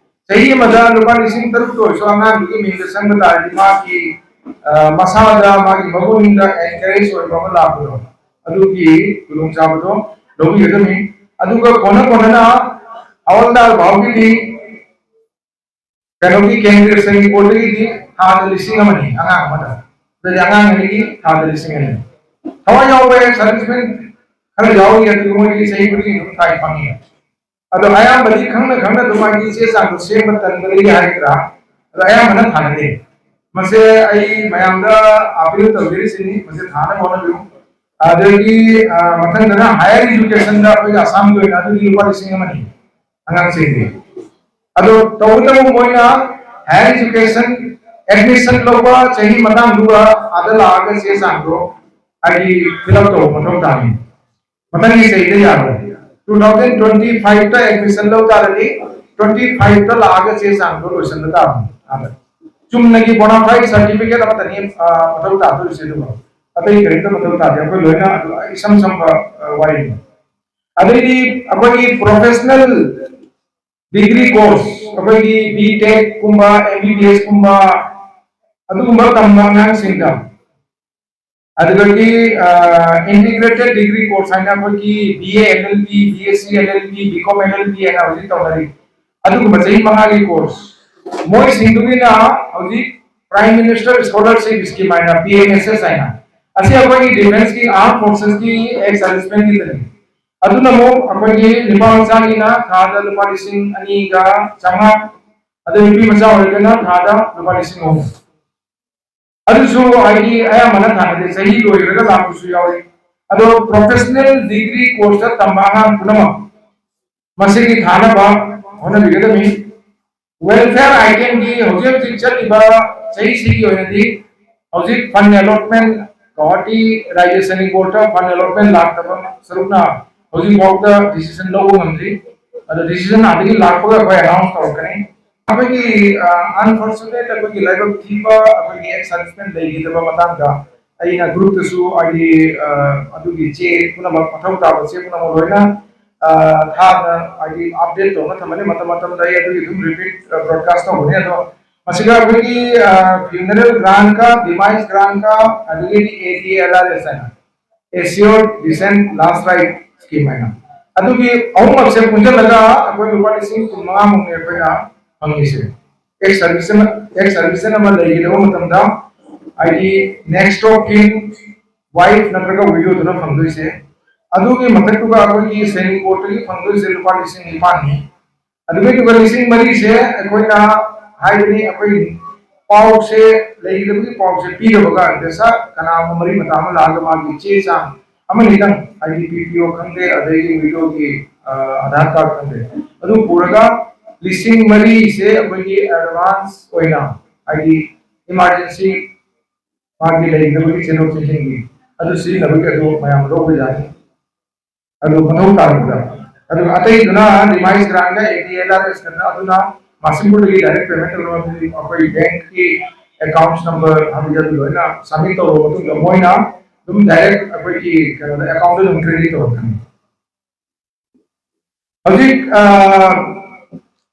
ꯆꯍꯤ ꯑꯃꯗ ꯂꯨꯄꯥ ꯂꯤꯁꯤꯡ ꯇꯔꯨꯛꯇ ꯑꯣꯏꯔꯁꯨ ꯑꯉꯥꯡꯗꯨꯒꯤ ꯃꯤꯡꯗ ꯆꯪꯕ ꯇꯥꯔꯗꯤ ꯃꯥꯒꯤ, ꯑ, ꯃꯁꯥꯗ, ꯃꯥꯒꯤ ꯃꯒꯨꯟꯗ ꯑꯦꯟꯀꯔꯦꯖ ꯑꯣꯏꯕ ꯑꯃ ꯂꯥꯛꯄꯗꯣ, ꯑꯗꯨꯒꯤ ꯈꯨꯗꯣꯡꯆꯥꯕꯗꯣ ꯂꯧꯕꯤꯒꯗꯕꯅꯤ꯫ ꯑꯗꯨꯒ ꯀꯣꯟꯅ ꯀꯣꯟꯅꯅ ꯍꯋꯜꯗꯥꯔ ꯐꯥꯎꯒꯤꯗꯤ ꯀꯩꯅꯣꯒꯤ ꯀꯦꯟꯗ꯭ꯔ ꯁꯪꯒꯤ ꯕꯣꯔꯗꯒꯤꯗꯤ ꯊꯥꯗ ꯂꯤꯁꯤꯡ ꯑꯃꯅꯤ ꯑꯉꯥꯡ ꯑꯃꯗ꯫ ꯑꯗꯨꯗꯤ ꯑꯉꯥꯡ ꯑꯅꯤꯒꯤ ꯊꯥꯗ ꯂꯤꯁꯤꯡ ꯑꯅꯤ꯫ ꯊꯋꯥꯏ ꯌꯥꯎꯕ ꯁꯔꯚꯤꯁꯃꯦꯟ ꯈꯔ ꯌꯥꯎꯔꯤ, ꯑꯗꯨ ꯃꯣꯏꯒꯤ ꯆꯍꯤ ꯈꯨꯗꯤꯡꯒꯤ ꯑꯗꯨꯝ ꯊꯥꯏ ꯐꯪꯉꯤ꯫ ꯑꯗꯣ ꯑꯌꯥꯝꯕꯗꯤ ꯈꯪꯅ ꯈꯪꯅ ꯑꯗꯨꯝ ꯃꯥꯒꯤ ꯆꯦ ꯆꯥꯡꯗꯣ ꯁꯦꯝꯕ ꯇꯟꯕꯗꯒꯤ ꯍꯥꯏꯒꯗ꯭ꯔꯥ, ꯑꯗꯣ ꯑꯌꯥꯝꯕꯅ ꯊꯥꯅꯗꯦ꯫ ꯃꯁꯦ ꯑꯩ ꯃꯌꯥꯝꯗ ꯑꯥꯄꯤꯜ ꯇꯧꯖꯔꯤꯁꯤꯅꯤ, ꯃꯁꯦ ꯊꯥꯅꯕ ꯍꯣꯠꯅꯕꯤꯌꯨ꯫ ꯑꯗꯒꯤ, ꯑ, ꯃꯊꯪꯗꯅ ꯍꯥꯌꯔ ꯏꯖꯨꯀꯦꯁꯟꯗ ꯑꯩꯈꯣꯏꯒꯤ ꯑꯁꯥꯝꯒꯤ ꯑꯣꯏꯅ ꯑꯗꯨꯗꯤ ꯂꯨꯄꯥ ꯂꯤꯁꯤꯡ ꯑꯃꯅꯤ ꯑꯉꯥꯡꯁꯤꯡꯒꯤ꯫ ꯑꯗꯣ ꯇꯧꯕꯇꯕꯨ ꯃꯣꯏꯅ ꯍꯥꯌꯔ ꯏꯖꯨꯀꯦꯁꯟ ꯑꯦꯗꯃꯤꯁꯟ ꯂꯧꯕ ꯆꯍꯤ ꯃꯇꯥꯡꯗꯨꯒ ꯑꯥꯗ ꯂꯥꯛꯑꯒ ꯆꯦ ꯆꯥꯡꯗꯣ ꯍꯥꯏꯗꯤ ꯐꯤꯜ ꯑꯞ ꯇꯧꯕ ꯃꯊꯧ ꯇꯥꯅꯤ꯫ ꯃꯊꯪꯒꯤ ꯆꯍꯤꯗ ꯌꯥꯔꯣꯏ꯫ Two thousand twenty five ꯇ ꯑꯦꯗꯃꯤꯁꯟ ꯂꯧ ꯇꯥꯔꯗꯤ, twenty five ꯇ ꯂꯥꯛꯑꯒ ꯆꯦ ꯆꯥꯡꯗꯣ ꯂꯣꯏꯁꯤꯟꯕ ꯇꯥꯕꯅꯤ꯫ ꯑꯥꯗ ꯆꯨꯝꯅꯒꯤ ꯕꯣꯅꯥꯐꯥꯏꯠ ꯁꯥꯔꯇꯤꯐꯤꯀꯦꯠ ꯑꯃꯇꯅꯤ, ꯑ, ꯃꯊꯧ ꯇꯥꯗꯣꯏꯁꯦ꯫ ꯑꯗꯨꯒ ꯑꯇꯩ ꯀꯔꯤꯝꯇ ꯃꯊꯧ ꯇꯥꯗꯦ꯫ ꯑꯩꯈꯣꯏ ꯂꯣꯏꯅ ꯑꯗꯨ ꯏꯁꯝ ꯁꯝꯕ, ꯑ, ꯋꯥꯔꯤꯅꯤ꯫ ꯑꯗꯩꯗꯤ ꯑꯩꯈꯣꯏꯒꯤ ꯄ꯭ꯔꯣꯐꯦꯁꯅꯦꯜ ꯗꯤꯒ꯭ꯔꯤ ꯀꯣꯔꯁ, ꯑꯩꯈꯣꯏꯒꯤ ꯕꯤ ꯇꯦꯛ ꯀꯨꯝꯕ, ꯑꯦꯝ ꯕꯤ ꯕꯤ ꯑꯦꯁ ꯀꯨꯝꯕ, ꯑꯗꯨꯒꯨꯝꯕ ꯇꯝꯕ ꯑꯉꯥꯡꯁꯤꯡꯗ, ꯑꯗꯨꯗꯒꯤ, ꯑ, ꯏꯟꯇꯤꯒ꯭ꯔꯦꯇꯦꯠ ꯗꯤꯒ꯭ꯔꯤ ꯀꯣꯔꯁ ꯍꯥꯏꯅ ꯑꯩꯈꯣꯏꯒꯤ B A L L B, B S C L L B, B com L L B ꯍꯥꯏꯅ ꯍꯧꯖꯤꯛ ꯇꯧꯅꯔꯤ꯫ ꯑꯗꯨꯒꯨꯝꯕ ꯆꯍꯤ ꯃꯉꯥꯒꯤ ꯀꯣꯔꯁ, ꯃꯣꯏꯁꯤꯡꯗꯨꯒꯤꯅ ꯍꯧꯖꯤꯛ ꯄ꯭ꯔꯥꯏꯝ ꯃꯤꯅꯤꯁꯇꯔ ꯁ꯭ꯀꯣꯂꯔꯁꯤꯞ ꯁ꯭ꯀꯤꯝ ꯍꯥꯏꯅ, ꯄꯤ ꯑꯦꯝ ꯑꯦꯁ ꯑꯦꯁ ꯍꯥꯏꯅ, ꯑꯁꯤ ꯑꯩꯈꯣꯏꯒꯤ ꯗꯤꯐꯦꯟꯁꯀꯤ, ꯑꯥꯔꯝ ꯐꯣꯔꯁꯦꯁꯀꯤ ꯑꯦꯛꯁ ꯁꯔꯚꯤꯁꯃꯦꯟꯒꯤꯗꯅꯤ꯫ ꯑꯗꯨꯅ ꯑꯃꯨꯛ ꯑꯩꯈꯣꯏꯒꯤ ꯅꯨꯄꯥ ꯃꯆꯥꯒꯤꯅ ꯊꯥꯗ ꯂꯨꯄꯥ ꯂꯤꯁꯤꯡ ꯑꯅꯤꯒ ꯆꯥꯝꯃꯉꯥ, ꯑꯗꯩ ꯅꯨꯄꯤ ꯃꯆꯥ ꯑꯣꯏꯔꯒꯅ ꯊꯥꯗ ꯂꯨꯄꯥ ꯂꯤꯁꯤꯡ ꯑꯍꯨꯝ꯫ ꯑꯗꯨꯁꯨ ꯍꯥꯏꯗꯤ ꯑꯌꯥꯝꯕꯅ ꯊꯥꯅꯗꯦ, ꯆꯍꯤ ꯂꯣꯏꯔꯒ ꯂꯥꯛꯄꯁꯨ ꯌꯥꯎꯏ꯫ ꯑꯗꯣ ꯄ꯭ꯔꯣꯐꯦꯁꯅꯦꯜ ꯗꯤꯒ꯭ꯔꯤ ꯀꯣꯔꯁꯇ ꯇꯝꯕ ꯑꯉꯥꯡ ꯄꯨꯝꯅꯃꯛ ꯃꯁꯤꯒꯤ ꯊꯥꯅꯕ ꯍꯣꯠꯅꯕꯤꯒꯗꯕꯅꯤ꯫ ꯋꯦꯜꯐꯤꯌꯔ ꯑꯥꯏꯇꯦꯝꯒꯤ ꯍꯧꯖꯤꯛ ꯍꯧꯖꯤꯛ ꯆꯠꯂꯤꯕ ꯆꯍꯤꯁꯤꯒꯤ ꯑꯣꯏꯅꯗꯤ ꯍꯧꯖꯤꯛ ꯐꯟ ꯑꯦꯂꯣꯠꯃꯦꯟ, ꯒꯧꯍꯥꯇꯤ ꯔꯥꯏꯖ꯭ꯌ ꯁꯦꯅꯤꯡ ꯕꯣꯔꯗꯇ ꯐꯟ ꯑꯦꯂꯣꯠꯃꯦꯟ ꯂꯥꯛꯇꯕ ꯁꯔꯨꯛꯅ ꯍꯧꯖꯤꯛꯐꯥꯎꯗ ꯗꯤꯁꯤꯖꯟ ꯂꯧꯕ ꯉꯝꯗ꯭ꯔꯤ꯫ ꯑꯗꯣ ꯗꯤꯁꯤꯖꯟ ꯑꯥꯗꯒꯤ ꯂꯥꯛꯄꯒ ꯑꯩꯈꯣꯏ ꯑꯦꯅꯥꯎꯟꯁ ꯇꯧꯔꯛꯀꯅꯤ꯫ ꯑꯩꯈꯣꯏꯒꯤ ꯑꯟꯐꯣꯔꯆꯨꯅꯦꯠ, ꯑꯩꯈꯣꯏꯒꯤ ꯂꯥꯏꯕꯛ ꯊꯤꯕ, ꯑꯩꯈꯣꯏꯒꯤ ꯑꯦꯛꯁ ꯁꯔꯚꯤꯁꯃꯦꯟ ꯂꯩꯈꯤꯗꯕ ꯃꯇꯥꯡꯗ ꯑꯩꯅ ꯒ꯭ꯔꯨꯞꯇꯁꯨ ꯍꯥꯏꯗꯤ ꯑꯗꯨꯒꯤ ꯆꯦ ꯄꯨꯝꯅꯃꯛ, ꯃꯊꯧ ꯇꯥꯕ ꯆꯦ ꯄꯨꯝꯅꯃꯛ ꯂꯣꯏꯅ ꯊꯥꯅ ꯍꯥꯏꯗꯤ ꯑꯞꯗꯦꯠ ꯇꯧꯅ ꯊꯝꯃꯅꯤ꯫ ꯃꯇꯝ ꯃꯇꯝꯗ ꯑꯩ ꯑꯗꯨꯒꯤ ꯑꯗꯨꯝ ꯔꯤꯄꯤꯠ ꯕ꯭ꯔꯣꯗꯀꯥꯁ ꯇꯧꯒꯅꯤ꯫ ꯑꯗꯣ ꯃꯁꯤꯗ ꯑꯩꯈꯣꯏꯒꯤ ꯐ꯭ꯌꯨꯅꯔꯦꯜ ꯒ꯭ꯔꯥꯟꯀ, ꯗꯤꯃꯥꯏꯁ ꯒ꯭ꯔꯥꯟꯀ, ꯑꯗꯨꯗꯒꯤꯗꯤ ꯑꯦ ꯗꯤ ꯑꯦꯜ ꯑꯥꯔ ꯑꯦꯁ ꯍꯥꯏꯅ, ꯑꯦꯁꯤꯌꯣꯔ ꯗꯤꯁꯦꯟꯠ ꯂꯥꯁ ꯔꯥꯏꯠ ꯁ꯭ꯀꯤꯝ ꯍꯥꯏꯅ, ꯑꯗꯨꯒꯤ ꯑꯍꯨꯝꯃꯛꯁꯦ ꯄꯨꯟꯁꯤꯜꯂꯒ ꯑꯩꯈꯣꯏ ꯂꯨꯄꯥ ꯂꯤꯁꯤꯡ ꯀꯨꯟ ꯃꯉꯥꯃꯨꯛꯅꯦ ꯑꯩꯈꯣꯏꯅ ꯐꯪꯉꯤꯁꯦ꯫ ꯑꯦꯛꯁ ꯁꯔꯚꯤꯁ ꯑꯦꯛꯁ ꯁꯔꯚꯤꯁ ꯑꯃ ꯂꯩꯒꯗꯕ ꯃꯇꯝꯗ ꯍꯥꯏꯗꯤ ꯅꯦꯛꯁ ꯑꯣꯐ ꯀꯤꯟ, ꯋꯥꯏꯐ ꯅꯠꯇ꯭ꯔꯒ ꯋꯤꯗꯣꯗꯨꯅ ꯐꯪꯗꯣꯏꯁꯦ꯫ ꯑꯗꯨꯒꯤ ꯃꯊꯛꯇꯨꯒ ꯑꯩꯈꯣꯏꯒꯤ ꯁꯦꯅꯤꯡ ꯕꯣꯔꯗꯇꯒꯤ ꯐꯪꯗꯣꯏꯁꯦ ꯂꯨꯄꯥ ꯂꯤꯁꯤꯡ ꯅꯤꯄꯥꯟꯅꯤ꯫ ꯑꯗꯨꯒ ꯂꯤꯁꯤꯡ ꯃꯔꯤꯁꯦ ꯑꯩꯈꯣꯏꯅ ꯍꯥꯏꯕꯅꯤ, ꯑꯩꯈꯣꯏ ꯄꯥꯎꯁꯦ ꯂꯩꯒꯗꯕꯒꯤ ꯄꯥꯎꯁꯦ ꯄꯤꯔꯕꯒ ꯗꯦꯁꯥ ꯀꯅꯥꯒꯨꯝꯕ ꯃꯔꯤ ꯃꯇꯥ ꯑꯃ ꯂꯥꯛꯑꯒ ꯃꯥꯒꯤ ꯆꯦ ꯆꯥꯡ ꯑꯃꯅꯤꯗꯪ, ꯍꯥꯏꯗꯤ ꯕꯤ ꯄꯤ ꯑꯣ ꯈꯪꯗꯦ, ꯑꯗꯩꯗꯤ ꯋꯤꯗꯣꯒꯤ ꯑ, ꯑꯙꯥꯔ ꯀꯥꯔꯗ ꯈꯪꯗꯦ, ꯑꯗꯨ ꯄꯨꯔꯒ ꯂꯤꯁꯤꯡ ꯃꯔꯤꯁꯦ ꯑꯩꯈꯣꯏꯒꯤ ꯑꯦꯗꯚꯥꯟꯁ ꯑꯣꯏꯅ, ꯍꯥꯏꯗꯤ ꯏꯃꯥꯔꯖꯦꯟꯁꯤ ꯃꯥꯒꯤ ꯂꯩꯒꯗꯕꯒꯤ ꯆꯦꯟꯊꯣꯛ ꯆꯦꯟꯁꯤꯟꯒꯤ ꯑꯗꯨ ꯁꯤꯖꯤꯟꯅꯕꯒꯤ ꯑꯗꯨ ꯃꯌꯥꯝ ꯂꯧꯕ ꯌꯥꯏ꯫ ꯑꯗꯨ ꯃꯊꯧ ꯇꯥꯔꯛꯄꯗ ꯑꯗꯨꯒ ꯑꯇꯩꯗꯨꯅ ꯗꯤꯃꯥꯏꯁ ꯒ꯭ꯔꯥꯟꯒ ꯑꯦ ꯗꯤ ꯑꯦꯜ ꯑꯥꯔ ꯑꯦꯁ ꯀꯅ ꯑꯗꯨꯅ ꯃꯥꯁꯤꯡꯕꯨꯗꯒꯤ ꯗꯥꯏꯔꯦꯛ ꯄꯦꯃꯦꯟ ꯇꯧꯅꯕ ꯑꯩꯈꯣꯏ ꯕꯦꯡꯛꯀꯤ ꯑꯦꯀꯥꯎꯟꯠ ꯅꯝꯕꯔ ꯍꯥꯏꯕꯗꯤ ꯑꯗꯨ ꯂꯣꯏꯅ ꯁꯕꯃꯤꯠ ꯇꯧꯔꯕ ꯃꯇꯨꯡꯗ ꯃꯣꯏꯅ ꯑꯗꯨꯝ ꯗꯥꯏꯔꯦꯛ ꯑꯩꯈꯣꯏꯒꯤ ꯀꯩꯅꯣꯗ ꯑꯦꯀꯥꯎꯟꯠꯇ ꯑꯗꯨꯝ ꯀ꯭ꯔꯦꯗꯤꯠ ꯇꯧꯔꯛꯀꯅꯤ꯫ ꯍꯧꯖꯤꯛ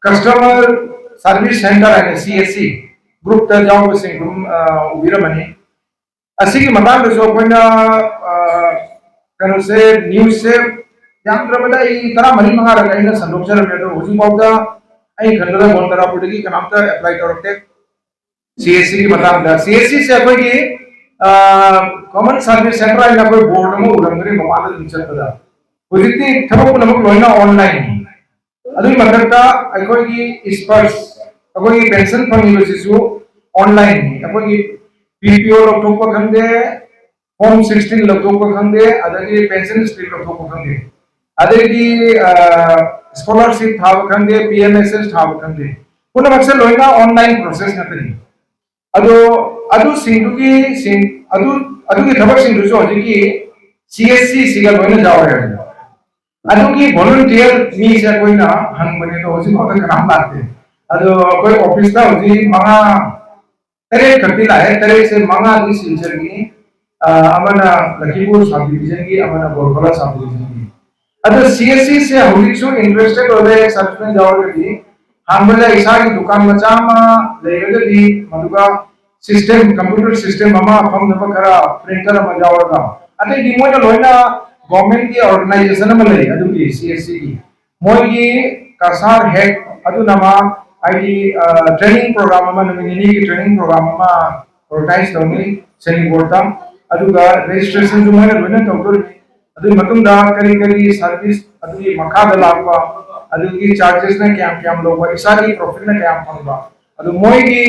ꯀꯁꯇꯃꯔ ꯁꯥꯔꯚꯤꯁ ꯁꯦꯟꯇꯔ ꯍꯥꯏꯅ ꯁꯤ ꯑꯦꯁ ꯁꯤ ꯒ꯭ꯔꯨꯞꯇ ꯌꯥꯎꯕꯁꯤꯡ ꯑꯗꯨꯝ ꯎꯕꯤꯔꯝꯃꯅꯤ꯫ ꯑꯁꯤꯒꯤ ꯃꯇꯥꯡꯗꯁꯨ ꯑꯩꯈꯣꯏꯅ ꯀꯩꯅꯣꯁꯦ, ꯅ꯭ꯌꯨꯁꯁꯦ ꯌꯥꯝꯗ꯭ꯔꯕꯗ ꯑꯩ ꯇꯔꯥꯃꯔꯤ ꯃꯉꯥꯔꯛ ꯑꯩꯅ ꯁꯟꯗꯣꯛꯆꯔꯝꯃꯦ, ꯑꯗꯣ ꯍꯧꯖꯤꯛꯐꯥꯎꯗ ꯑꯩ ꯈꯟꯕꯗ ꯃꯣꯟ ꯇꯔꯥꯄꯨꯔꯗꯒꯤ ꯀꯅꯥꯝꯇ ꯑꯦꯄ꯭ꯂꯥꯏ ꯇꯧꯔꯛꯇꯦ꯫ ꯁꯤ ꯑꯦꯁ ꯁꯤꯒꯤ ꯃꯇꯥꯡꯗ, ꯁꯤ ꯑꯦꯁ ꯁꯤꯁꯦ ꯑꯩꯈꯣꯏꯒꯤ ꯀꯃꯟ ꯁꯥꯔꯚꯤꯁ ꯁꯦꯟꯇꯔ ꯍꯥꯏꯅ ꯑꯩꯈꯣꯏ ꯕꯣꯔꯗ ꯑꯃ ꯎꯔꯝꯒꯅꯤ ꯃꯄꯥꯟꯗ ꯑꯗꯨꯝ ꯆꯠꯄꯗ꯫ ꯍꯧꯖꯤꯛꯇꯤ ꯊꯕꯛ ꯄꯨꯝꯅꯃꯛ ꯂꯣꯏꯅ ꯑꯣꯟꯂꯥꯏꯟꯅꯤ꯫ ꯑꯗꯨꯒꯤ ꯃꯊꯛꯇ ꯑꯩꯈꯣꯏꯒꯤ ꯏꯁꯄꯔꯁ, ꯑꯩꯈꯣꯏꯒꯤ ꯄꯦꯟꯁꯟ ꯐꯪꯉꯤꯕꯁꯤꯁꯨ ꯑꯣꯟꯂꯥꯏꯟꯅꯤ꯫ ꯑꯩꯈꯣꯏꯒꯤ ꯄꯤ ꯄꯤ ꯑꯣ ꯂꯧꯊꯣꯛꯄ ꯈꯪꯗꯦ, ꯍꯣꯝ ꯁꯤꯛꯁꯇꯤꯟ ꯂꯧꯊꯣꯛꯄ ꯈꯪꯗꯦ, ꯑꯗꯒꯤ ꯄꯦꯟꯁꯟ ꯁ꯭ꯂꯤꯞ ꯂꯧꯊꯣꯛꯄ ꯈꯪꯗꯦ, ꯑꯗꯒꯤ ꯁ꯭ꯀꯣꯂꯔꯁꯤꯞ ꯊꯥꯕ ꯈꯪꯗꯦ, ꯄꯤ ꯑꯦꯝ ꯑꯦꯁ ꯑꯦꯁ ꯊꯥꯕ ꯈꯪꯗꯦ, ꯄꯨꯝꯅꯃꯛꯁꯦ ꯂꯣꯏꯅ ꯑꯣꯟꯂꯥꯏꯟ ꯄ꯭ꯔꯣꯁꯦꯁ ꯉꯥꯛꯇꯅꯤ꯫ ꯑꯗꯣ ꯑꯗꯨꯁꯤꯡꯗꯨꯒꯤ ꯁꯤꯡ ꯑꯗꯨ ꯑꯗꯨꯒꯤ ꯊꯕꯛꯁꯤꯡꯗꯨꯁꯨ ꯍꯧꯖꯤꯛꯀꯤ ꯁꯤ ꯑꯦꯁ ꯁꯤ ꯁꯤꯒ ꯂꯣꯏꯅ ꯌꯥꯎꯔꯦ ꯍꯥꯏꯕ꯫ ꯑꯗꯨꯒꯤ ꯚꯣꯂꯨꯟꯇꯤꯌꯔ ꯃꯤꯁꯦ ꯑꯩꯈꯣꯏꯅ ꯍꯪꯕꯅꯦ, ꯑꯗꯣ ꯍꯧꯖꯤꯛ ꯐꯥꯎꯗ ꯀꯅꯥꯝ ꯂꯥꯛꯇꯦ꯫ ꯑꯗꯣ ꯑꯩꯈꯣꯏ ꯑꯣꯐꯤꯁꯇ ꯍꯧꯖꯤꯛ ꯃꯉꯥ ꯇꯔꯦꯠ ꯈꯛꯇꯤ ꯂꯥꯛꯑꯦ꯫ ꯇꯔꯦꯠꯁꯦ ꯃꯉꯥꯗꯤ ꯁꯤꯜꯆꯔꯒꯤꯅꯤ, ꯑ, ꯑꯃꯅ ꯂꯈꯤꯃꯄꯨꯔ ꯁꯕ ꯗꯤꯕꯤꯖꯟꯒꯤ, ꯑꯃꯅ ꯕꯣꯔꯐꯂꯥ ꯁꯕ ꯗꯤꯕꯤꯖꯟꯒꯤ꯫ ꯑꯗꯣ ꯁꯤ ꯑꯦꯁ ꯁꯤꯁꯦ ꯍꯧꯖꯤꯛꯁꯨ ꯏꯟꯇꯔꯦꯁꯇꯦꯠ ꯑꯣꯏꯕ ꯑꯦꯛꯁ ꯁꯥꯔꯚꯤꯁꯃꯦꯟ ꯌꯥꯎꯔꯒꯗꯤ, ꯍꯥꯡꯕꯗ ꯏꯁꯥꯒꯤ ꯗꯨꯀꯥꯟ ꯃꯆꯥ ꯑꯃ ꯂꯩꯔꯒꯗꯤ, ꯃꯗꯨꯒ ꯁꯤꯁꯇꯦꯝ, ꯀꯝꯄ꯭ꯌꯨꯇꯔ ꯁꯤꯁꯇꯦꯝ ꯑꯃ, ꯐꯝꯅꯕ ꯈꯔ, ꯄ꯭ꯔꯤꯟꯇꯔ ꯑꯃ ꯌꯥꯎꯔꯒ, ꯑꯇꯩꯗꯤ ꯃꯣꯏꯅ ꯂꯣꯏꯅ ꯒꯣꯔꯃꯦꯟꯒꯤ ꯑꯣꯔꯒꯅꯥꯏꯖꯦꯁꯟ ꯑꯃ ꯂꯩ ꯑꯗꯨꯒꯤ ꯁꯤ ꯑꯦꯁ ꯁꯤꯒꯤ꯫ ꯃꯣꯏꯒꯤ ꯀꯁꯥꯔ ꯍꯦꯗ ꯑꯗꯨꯅ ꯃꯥ, ꯍꯥꯏꯗꯤ, ꯇ꯭ꯔꯦꯅꯤꯡ ꯄ꯭ꯔꯣꯒ꯭ꯔꯥꯝ ꯑꯃ, ꯅꯨꯃꯤꯠ ꯅꯤꯅꯤꯒꯤ ꯇ꯭ꯔꯦꯅꯤꯡ ꯄ꯭ꯔꯣꯒ꯭ꯔꯥꯝ ꯑꯃ ꯑꯣꯔꯒꯅꯥꯏꯖ ꯇꯧꯅꯤ ꯁꯦꯅꯤꯕꯣꯔꯗ꯫ ꯑꯗꯨꯒ ꯔꯦꯖꯤꯁꯇ꯭ꯔꯦꯁꯟꯁꯨ ꯃꯣꯏꯅ ꯂꯣꯏꯅ ꯇꯧꯗꯣꯔꯤꯅꯤ꯫ ꯑꯗꯨꯒꯤ ꯃꯇꯨꯡꯗ ꯀꯔꯤ ꯀꯔꯤ ꯁꯥꯔꯚꯤꯁ ꯑꯗꯨꯒꯤ ꯃꯈꯥꯗ ꯂꯥꯛꯄ, ꯑꯗꯨꯒꯤ ꯆꯥꯔꯖꯦꯁꯅ ꯀꯌꯥꯝ ꯀꯌꯥꯝ ꯂꯧꯕ, ꯏꯁꯥꯒꯤ ꯄ꯭ꯔꯣꯐꯤꯠꯅ ꯀꯌꯥꯝ ꯐꯪꯕ, ꯑꯗꯨ ꯃꯣꯏꯒꯤ,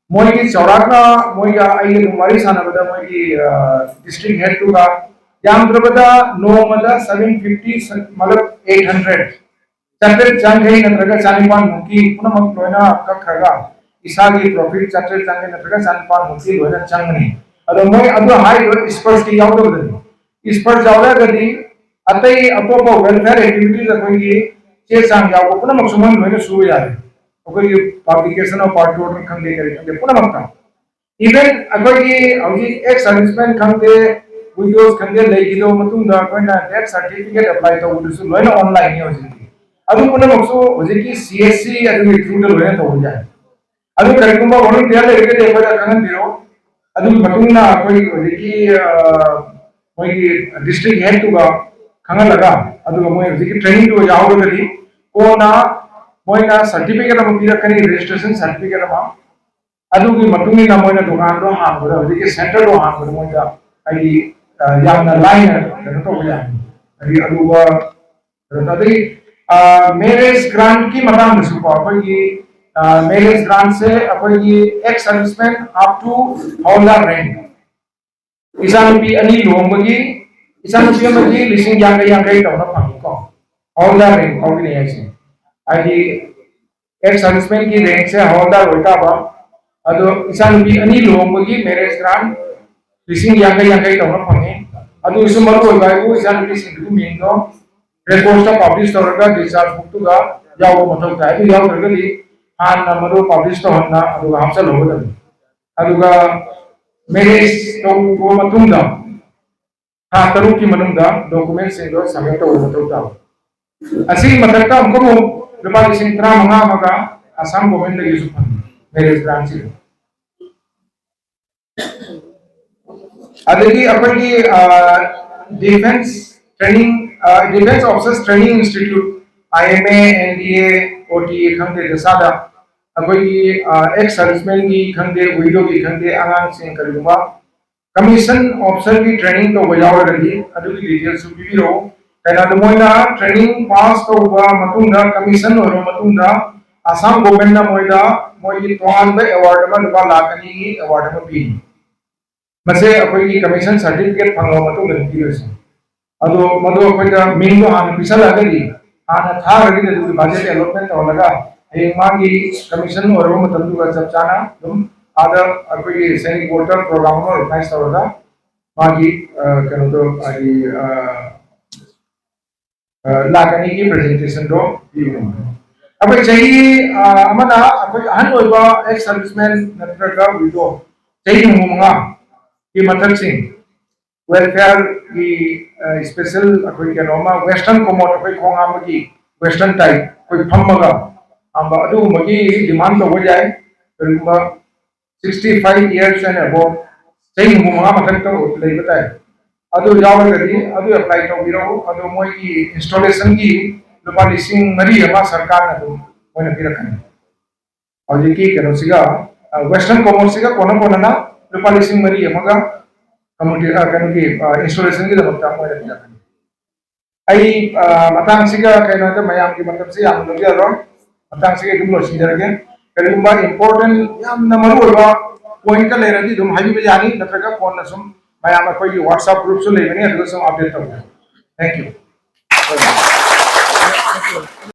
ꯃꯣꯏꯒꯤ ꯆꯥꯎꯔꯥꯛꯅ ꯃꯣꯏꯒ ꯑꯩꯒ ꯑꯗꯨꯝ ꯋꯥꯔꯤ ꯁꯥꯟꯅꯕꯗ, ꯃꯣꯏꯒꯤ ꯗꯤꯁꯇ꯭ꯔꯤꯛ ꯍꯦꯗꯇꯨꯒ ꯌꯥꯝꯗ꯭ꯔꯕꯗ ꯅꯣꯡꯃꯗ ꯁꯚꯦꯟ ꯐꯤꯐꯇꯤ, ꯃꯇꯂꯕ ꯑꯩꯠ ꯍꯟꯗ꯭ꯔꯦꯠ, ꯆꯥꯇ꯭ꯔꯦꯠ ꯆꯥꯡꯈꯩ ꯅꯠꯇ꯭ꯔꯒ ꯆꯥꯅꯤꯄꯥꯟꯃꯨꯛꯀꯤ ꯄꯨꯝꯅꯃꯛ ꯂꯣꯏꯅ ꯀꯛꯈ꯭ꯔꯒ ꯏꯁꯥꯒꯤ ꯄ꯭ꯔꯣꯐꯤꯠ ꯆꯥꯇ꯭ꯔꯦꯠ ꯆꯥꯡꯈꯩ ꯅꯠꯇ꯭ꯔꯒ ꯆꯥꯅꯤꯄꯥꯟꯃꯨꯛꯀꯤ ꯂꯣꯏꯅ ꯆꯪꯒꯅꯤ꯫ ꯑꯗꯣ ꯃꯣꯏ ꯑꯗꯨ ꯍꯥꯏꯔꯤꯕ ꯏꯁꯄꯔꯁꯇꯤ ꯌꯥꯎꯗꯕꯗꯅꯤ꯫ ꯏꯁꯄꯔꯁ ꯌꯥꯎꯔꯒꯗꯤ ꯑꯇꯩ ꯑꯇꯣꯞꯄ ꯋꯦꯜꯐꯤꯌꯔ ꯑꯦꯛꯇꯤꯚꯤꯇꯤꯁ, ꯑꯩꯈꯣꯏꯒꯤ ꯆꯦ ꯆꯥꯡ ꯌꯥꯎꯕ ꯄꯨꯝꯅꯃꯛꯁꯨ ꯃꯣꯏꯅ ꯂꯣꯏꯅ ꯁꯨꯕ ꯌꯥꯔꯦ꯫ ꯑꯩꯈꯣꯏꯒꯤ ꯄꯕ꯭ꯂꯤꯀꯦꯁꯟ ꯑꯣꯐ ꯄꯥꯔꯠ ꯈꯪꯗꯦ, ꯀꯔꯤ ꯈꯪꯗꯦ, ꯄꯨꯝꯅꯃꯛꯇ꯫ ꯏꯚꯟ ꯑꯩꯈꯣꯏꯒꯤ ꯍꯧꯖꯤꯛ ꯑꯦꯛꯁ ꯁꯥꯔꯚꯤꯁꯃꯦꯟ ꯈꯪꯗꯦ, ꯋꯤꯗꯣꯁ ꯈꯪꯗꯦ, ꯂꯩꯈꯤꯗꯕ ꯃꯇꯨꯡꯗ ꯑꯩꯈꯣꯏꯅ ꯗꯦꯠ ꯁꯥꯔꯇꯤꯐꯤꯀꯦꯠ ꯑꯦꯄ꯭ꯂꯥꯏ ꯇꯧꯕꯗꯨꯁꯨ ꯂꯣꯏꯅ ꯑꯣꯟꯂꯥꯏꯟꯅꯤ ꯍꯧꯖꯤꯛꯇꯤ꯫ ꯑꯗꯨ ꯄꯨꯝꯅꯃꯛꯁꯨ ꯍꯧꯖꯤꯛꯀꯤ ꯁꯤ ꯑꯦꯁ ꯁꯤ ꯑꯗꯨꯒꯤ ꯊ꯭ꯔꯨꯗ ꯂꯣꯏꯅ ꯇꯧꯕ ꯌꯥꯏ꯫ ꯑꯗꯨ ꯀꯔꯤꯒꯨꯝꯕ ꯚꯣꯂꯨꯟꯇꯤꯌꯔ ꯂꯩꯔꯒꯗꯤ ꯑꯩꯈꯣꯏꯗ ꯈꯪꯍꯟꯕꯤꯔꯣ꯫ ꯑꯗꯨꯒꯤ ꯃꯇꯨꯡ ꯏꯟꯅ ꯑꯩꯈꯣꯏꯒꯤ ꯍꯧꯖꯤꯛꯀꯤ, ꯑ, ꯃꯣꯏꯒꯤ ꯗꯤꯁꯇ꯭ꯔꯤꯛ ꯍꯦꯗꯇꯨꯒ ꯈꯪꯍꯜꯂꯒ, ꯑꯗꯨꯒ ꯃꯣꯏ ꯍꯧꯖꯤꯛꯀꯤ ꯇ꯭ꯔꯦꯅꯤꯡꯗꯨꯒ ꯌꯥꯎꯔꯒꯗꯤ ꯀꯣꯟꯅ ꯃꯣꯏꯅ ꯁꯥꯔꯇꯤꯐꯤꯀꯦꯠ ꯑꯃ ꯄꯤꯔꯛꯀꯅꯤ, ꯔꯦꯖꯤꯁꯇ꯭ꯔꯦꯁꯟ ꯁꯥꯔꯇꯤꯐꯤꯀꯦꯠ ꯑꯃ꯫ ꯑꯗꯨꯒꯤ ꯃꯇꯨꯡ ꯏꯟꯅ ꯃꯣꯏꯅ ꯗꯨꯀꯥꯟꯗꯣ ꯍꯥꯡꯕꯗ, ꯍꯧꯖꯤꯛꯀꯤ ꯁꯦꯟꯇꯔꯗꯣ ꯍꯥꯡꯕꯗ ꯃꯣꯏꯗ ꯍꯥꯏꯗꯤ, ꯑ, ꯌꯥꯝꯅ ꯂꯥꯏꯅ ꯀꯩꯅꯣ ꯇꯧꯕ ꯌꯥꯏ꯫ ꯍꯥꯏꯗꯤ ꯑꯔꯨꯕ ꯀꯩꯅꯣ ꯇꯧ-, ꯑꯗꯒꯤ, ꯑ, ꯃꯦꯔꯦꯖ ꯒ꯭ꯔꯥꯟꯠꯀꯤ ꯃꯇꯥꯡꯗꯁꯨꯀꯣ, ꯑꯩꯈꯣꯏꯒꯤ, ꯑ, ꯃꯦꯔꯦꯖ ꯒ꯭ꯔꯥꯟꯠꯁꯦ ꯑꯩꯈꯣꯏꯒꯤ ex serviceman up to havildar rank, ꯏꯆꯥꯅꯨꯄꯤ ꯑꯅꯤ ꯂꯨꯍꯣꯡꯕꯒꯤ, ꯏꯆꯥꯅꯨꯄꯤ ꯑꯃꯒꯤ ꯂꯤꯁꯤꯡ ꯌꯥꯡꯈꯩ ꯌꯥꯡꯈꯩ ꯇꯧꯅ ꯐꯪꯉꯤꯀꯣ, ꯍꯋꯜꯗꯥꯔ ꯔꯦꯡꯛ ꯐꯥꯎꯒꯤꯅꯦ ꯍꯥꯏꯁꯦ꯫ ꯍꯥꯏꯗꯤ ex servicemanꯒꯤ ꯔꯦꯡꯛꯁꯦ ꯍꯋꯜꯗꯥꯔ ꯑꯣꯏꯇꯥꯕ, ꯑꯗꯣ ꯏꯆꯥꯅꯨꯄꯤ ꯑꯅꯤ ꯂꯨꯍꯣꯡꯕꯒꯤ ꯃꯦꯔꯦꯖ ꯒ꯭ꯔꯥꯟꯠ ꯂꯤꯁꯤꯡ ꯌꯥꯡꯈꯩ ꯌꯥꯡꯈꯩ ꯇꯧꯅ ꯐꯪꯉꯤ꯫ ꯑꯗꯨꯒꯤꯁꯨ ꯃꯔꯨ ꯑꯣꯏꯕ ꯍꯥꯏꯕꯨ ꯏꯆꯥꯅꯨꯄꯤꯁꯤꯡꯗꯨꯒꯤ ꯃꯤꯡꯗꯣ ꯔꯦꯀꯣꯔꯗꯇ ꯄꯕ꯭ꯂꯤꯁ ꯇꯧꯔꯒ ꯗꯤꯁꯆꯥꯔꯖ ꯕꯨꯛꯇꯨꯒ ꯌꯥꯎꯕ ꯃꯊꯧ ꯇꯥꯏ꯫ ꯑꯗꯨ ꯌꯥꯎꯗ꯭ꯔꯒꯗꯤ ꯍꯥꯟꯅ ꯃꯗꯨ ꯄꯕ꯭ꯂꯤꯁ ꯇꯧꯍꯟꯅ ꯑꯗꯨꯒ ꯍꯥꯞꯆꯜꯍꯧꯒꯗꯕꯅꯤ꯫ ꯑꯗꯨꯒ ꯃꯦꯔꯦꯖ ꯇꯧꯕ ꯃꯇꯨꯡꯗ ꯊꯥ ꯇꯔꯨꯛꯀꯤ ꯃꯅꯨꯡꯗ ꯗꯣꯀꯨꯃꯦꯟꯁꯤꯡꯗꯣ ꯁꯕꯃꯤꯠ ꯇꯧꯕ ꯃꯊꯧ ꯇꯥꯕ꯫ ꯑꯁꯤꯒꯤ ꯃꯊꯛꯇ ꯑꯃꯨꯛꯀ ꯑꯃꯨꯛ ꯂꯨꯄꯥ ꯂꯤꯁꯤꯡ ꯇꯔꯥꯃꯉꯥ ꯑꯃꯒ ꯑꯁꯥꯝ ꯒꯣꯔꯃꯦꯟꯗꯒꯤꯁꯨ ꯐꯪꯉꯤ ꯃꯦꯔꯦꯖ ꯒ꯭ꯔꯥꯟꯠꯁꯤꯗ꯫ ꯑꯗꯒꯤ ꯑꯩꯈꯣꯏꯒꯤ, ꯑ, ꯗꯤꯐꯦꯟꯁ ꯇ꯭ꯔꯦꯅꯤꯡ, ꯑ, defence officers training institute, IMA, NDA, OTA ꯈꯪꯗꯦ, ꯗꯁꯥꯗ ꯑꯩꯈꯣꯏꯒꯤ, ꯑ, ex servicemanꯒꯤ ꯈꯪꯗꯦ, ꯋꯤꯗꯣꯒꯤ ꯈꯪꯗꯦ, ꯑꯉꯥꯡꯁꯤꯡ ꯀꯔꯤꯒꯨꯝꯕ ꯀꯃꯤꯁꯟ ꯑꯣꯐꯤꯁꯔꯒꯤ ꯇ꯭ꯔꯦꯅꯤꯡ ꯇꯧꯕ ꯌꯥꯎꯔꯒꯗꯤ ꯑꯗꯨꯒꯤ ꯗꯤꯇꯦꯜꯁꯁꯨ ꯄꯤꯕꯤꯔꯛꯎ꯫ ꯀꯩꯅꯣꯗ ꯃꯣꯏꯅ ꯇ꯭ꯔꯦꯅꯤꯡ ꯄꯥꯁ ꯇꯧꯕ ꯃꯇꯨꯡꯗ, ꯀꯃꯤꯁꯟ ꯑꯣꯏꯔꯕ ꯃꯇꯨꯡꯗ, ꯑꯁꯥꯝ ꯒꯣꯔꯃꯦꯟꯅ ꯃꯣꯏꯗ ꯃꯣꯏꯒꯤ ꯇꯣꯉꯥꯟꯕ ꯑꯦꯋꯥꯔꯗ ꯑꯃ, ꯂꯨꯄꯥ ꯂꯥꯈ ꯑꯅꯤꯒꯤ ꯑꯦꯋꯥꯔꯗ ꯑꯃ ꯄꯤ꯫ ꯃꯁꯦ ꯑꯩꯈꯣꯏꯒꯤ ꯀꯃꯤꯁꯟ ꯁꯥꯔꯇꯤꯐꯤꯀꯦꯠ ꯐꯪꯂꯕ ꯃꯇꯨꯡꯗ ꯄꯤꯗꯣꯏꯁꯦ꯫ ꯑꯗꯣ ꯃꯗꯨ ꯑꯩꯈꯣꯏꯗ ꯃꯤꯡꯗꯣ ꯍꯥꯟꯅ ꯄꯤꯁꯜꯂꯛꯑꯒꯗꯤ, ꯍꯥꯟꯅ ꯊꯥꯈ꯭ꯔꯒꯗꯤ ꯑꯗꯨꯒꯤ ꯕꯖꯦꯠ ꯑꯦꯂꯣꯠꯃꯦꯟ ꯇꯧꯍꯜꯂꯒ ꯍꯌꯦꯡ ꯃꯥꯒꯤ ꯀꯃꯤꯁꯟ ꯑꯣꯏꯔꯕ ꯃꯇꯝꯗꯨꯒ ꯆꯞ ꯆꯥꯅ ꯑꯗꯨꯝ ꯑꯥꯗ ꯑꯩꯈꯣꯏꯒꯤ ꯁꯦꯅꯤꯛ ꯕꯣꯔꯗꯇ ꯄ꯭ꯔꯣꯒ꯭ꯔꯥꯝ ꯑꯃ ꯑꯣꯔꯒꯅꯥꯏꯖ ꯇꯧꯔꯒ ꯃꯥꯒꯤ, ꯑ, ꯀꯩꯅꯣꯗꯣ ꯍꯥꯏꯗꯤ, ꯑ, ꯑ, ꯂꯥꯛ ꯑꯅꯤꯒꯤ ꯄ꯭ꯔꯖꯦꯟꯇꯦꯁꯟꯗꯣ ꯄꯤꯕ ꯉꯝꯒꯅꯤ꯫ ꯑꯩꯈꯣꯏ ꯆꯍꯤ, ꯑ, ꯑꯃꯅ ꯑꯩꯈꯣꯏ ꯑꯍꯟ ꯑꯣꯏꯕ ex serviceman ꯅꯠꯇ꯭ꯔꯒ ꯋꯤꯗꯣ ꯆꯍꯤ ꯍꯨꯝꯐꯨ ꯃꯉꯥꯒꯤ ꯃꯊꯛꯁꯤꯡ ꯋꯦꯜꯐꯤꯌꯔꯒꯤ, ꯑ, ꯏꯁꯄꯦꯁꯦꯜ ꯑꯩꯈꯣꯏ ꯀꯩꯅꯣ ꯑꯃ, ꯋꯦꯁꯇꯔꯟ ꯀꯣꯃꯣꯠ, ꯑꯩꯈꯣꯏ ꯈꯣꯡ ꯍꯥꯝꯕꯒꯤ ꯋꯦꯁꯇꯔꯟ ꯇꯥꯏꯞ ꯑꯩꯈꯣꯏ ꯐꯝꯃꯒ ꯍꯥꯝꯕ, ꯑꯗꯨꯒꯨꯝꯕꯒꯤ ꯗꯤꯃꯥꯟ ꯇꯧꯕ ꯌꯥꯏ꯫ ꯀꯔꯤꯒꯨꯝꯕ sixty five years and above, ꯆꯍꯤ ꯍꯨꯝꯐꯨ ꯃꯉꯥ ꯃꯊꯛꯇ ꯂꯩꯕ ꯇꯥꯏ꯫ ꯑꯗꯨ ꯌꯥꯎꯔꯒꯗꯤ ꯑꯗꯨ ꯑꯦꯄ꯭ꯂꯥꯏ ꯇꯧꯕꯤꯔꯛꯎ꯫ ꯑꯗꯣ ꯃꯣꯏꯒꯤ ꯏꯟꯁꯇꯣꯂꯦꯁꯟꯒꯤ ꯂꯨꯄꯥ ꯂꯤꯁꯤꯡ ꯃꯔꯤ ꯑꯃ ꯁꯔꯀꯥꯔꯅ ꯑꯗꯨꯝ ꯃꯣꯏꯅ ꯄꯤꯔꯛꯀꯅꯤ꯫ ꯍꯧꯖꯤꯛꯀꯤ ꯀꯩꯅꯣꯁꯤꯒ, ꯋꯦꯁꯇꯔꯟ ꯀꯣꯃꯣꯠꯁꯤꯒ ꯀꯣꯟꯅ ꯀꯣꯟꯅꯅ ꯂꯨꯄꯥ ꯂꯤꯁꯤꯡ ꯃꯔꯤ ꯑꯃꯒ ꯀꯝꯃ꯭ꯌꯨꯅꯤꯇꯤ ꯀꯩꯅꯣꯒꯤ ꯏꯟꯁꯇꯣꯂꯦꯁꯟꯒꯤꯗꯃꯛꯇ ꯃꯣꯏꯅ ꯄꯤꯔꯛꯀꯅꯤ꯫ ꯑꯩ ꯑ, ꯃꯇꯥꯡꯁꯤꯒ ꯀꯩꯅꯣꯗ ꯃꯌꯥꯝꯒꯤ ꯃꯇꯝꯁꯦ ꯌꯥꯝꯅ ꯂꯧꯖꯔꯣꯏ꯫ ꯃꯇꯥꯡꯁꯤꯒ ꯑꯗꯨꯝ ꯂꯣꯏꯁꯤꯟꯖꯔꯒꯦ꯫ ꯀꯔꯤꯒꯨꯝꯕ ꯏꯝꯄꯣꯔꯇꯦꯟ ꯌꯥꯝꯅ ꯃꯔꯨ ꯑꯣꯏꯕ ꯄꯣꯏꯟꯠꯀ ꯂꯩꯔꯗꯤ ꯑꯗꯨꯝ ꯍꯥꯏꯕꯤꯕ ꯌꯥꯅꯤ, ꯅꯠꯇ꯭ꯔꯒ ꯀꯣꯟꯅ ꯁꯨꯝ ꯃꯌꯥꯝ ꯑꯩꯈꯣꯏꯒꯤ ꯋꯥꯠꯁꯑꯞ ꯒ꯭ꯔꯨꯞꯁꯨ ꯂꯩꯕꯅꯤ, ꯑꯗꯨꯒ ꯁꯨꯝ ꯑꯞꯗꯦꯠ ꯇꯧꯖꯔꯛꯀꯦ꯫ Thank you.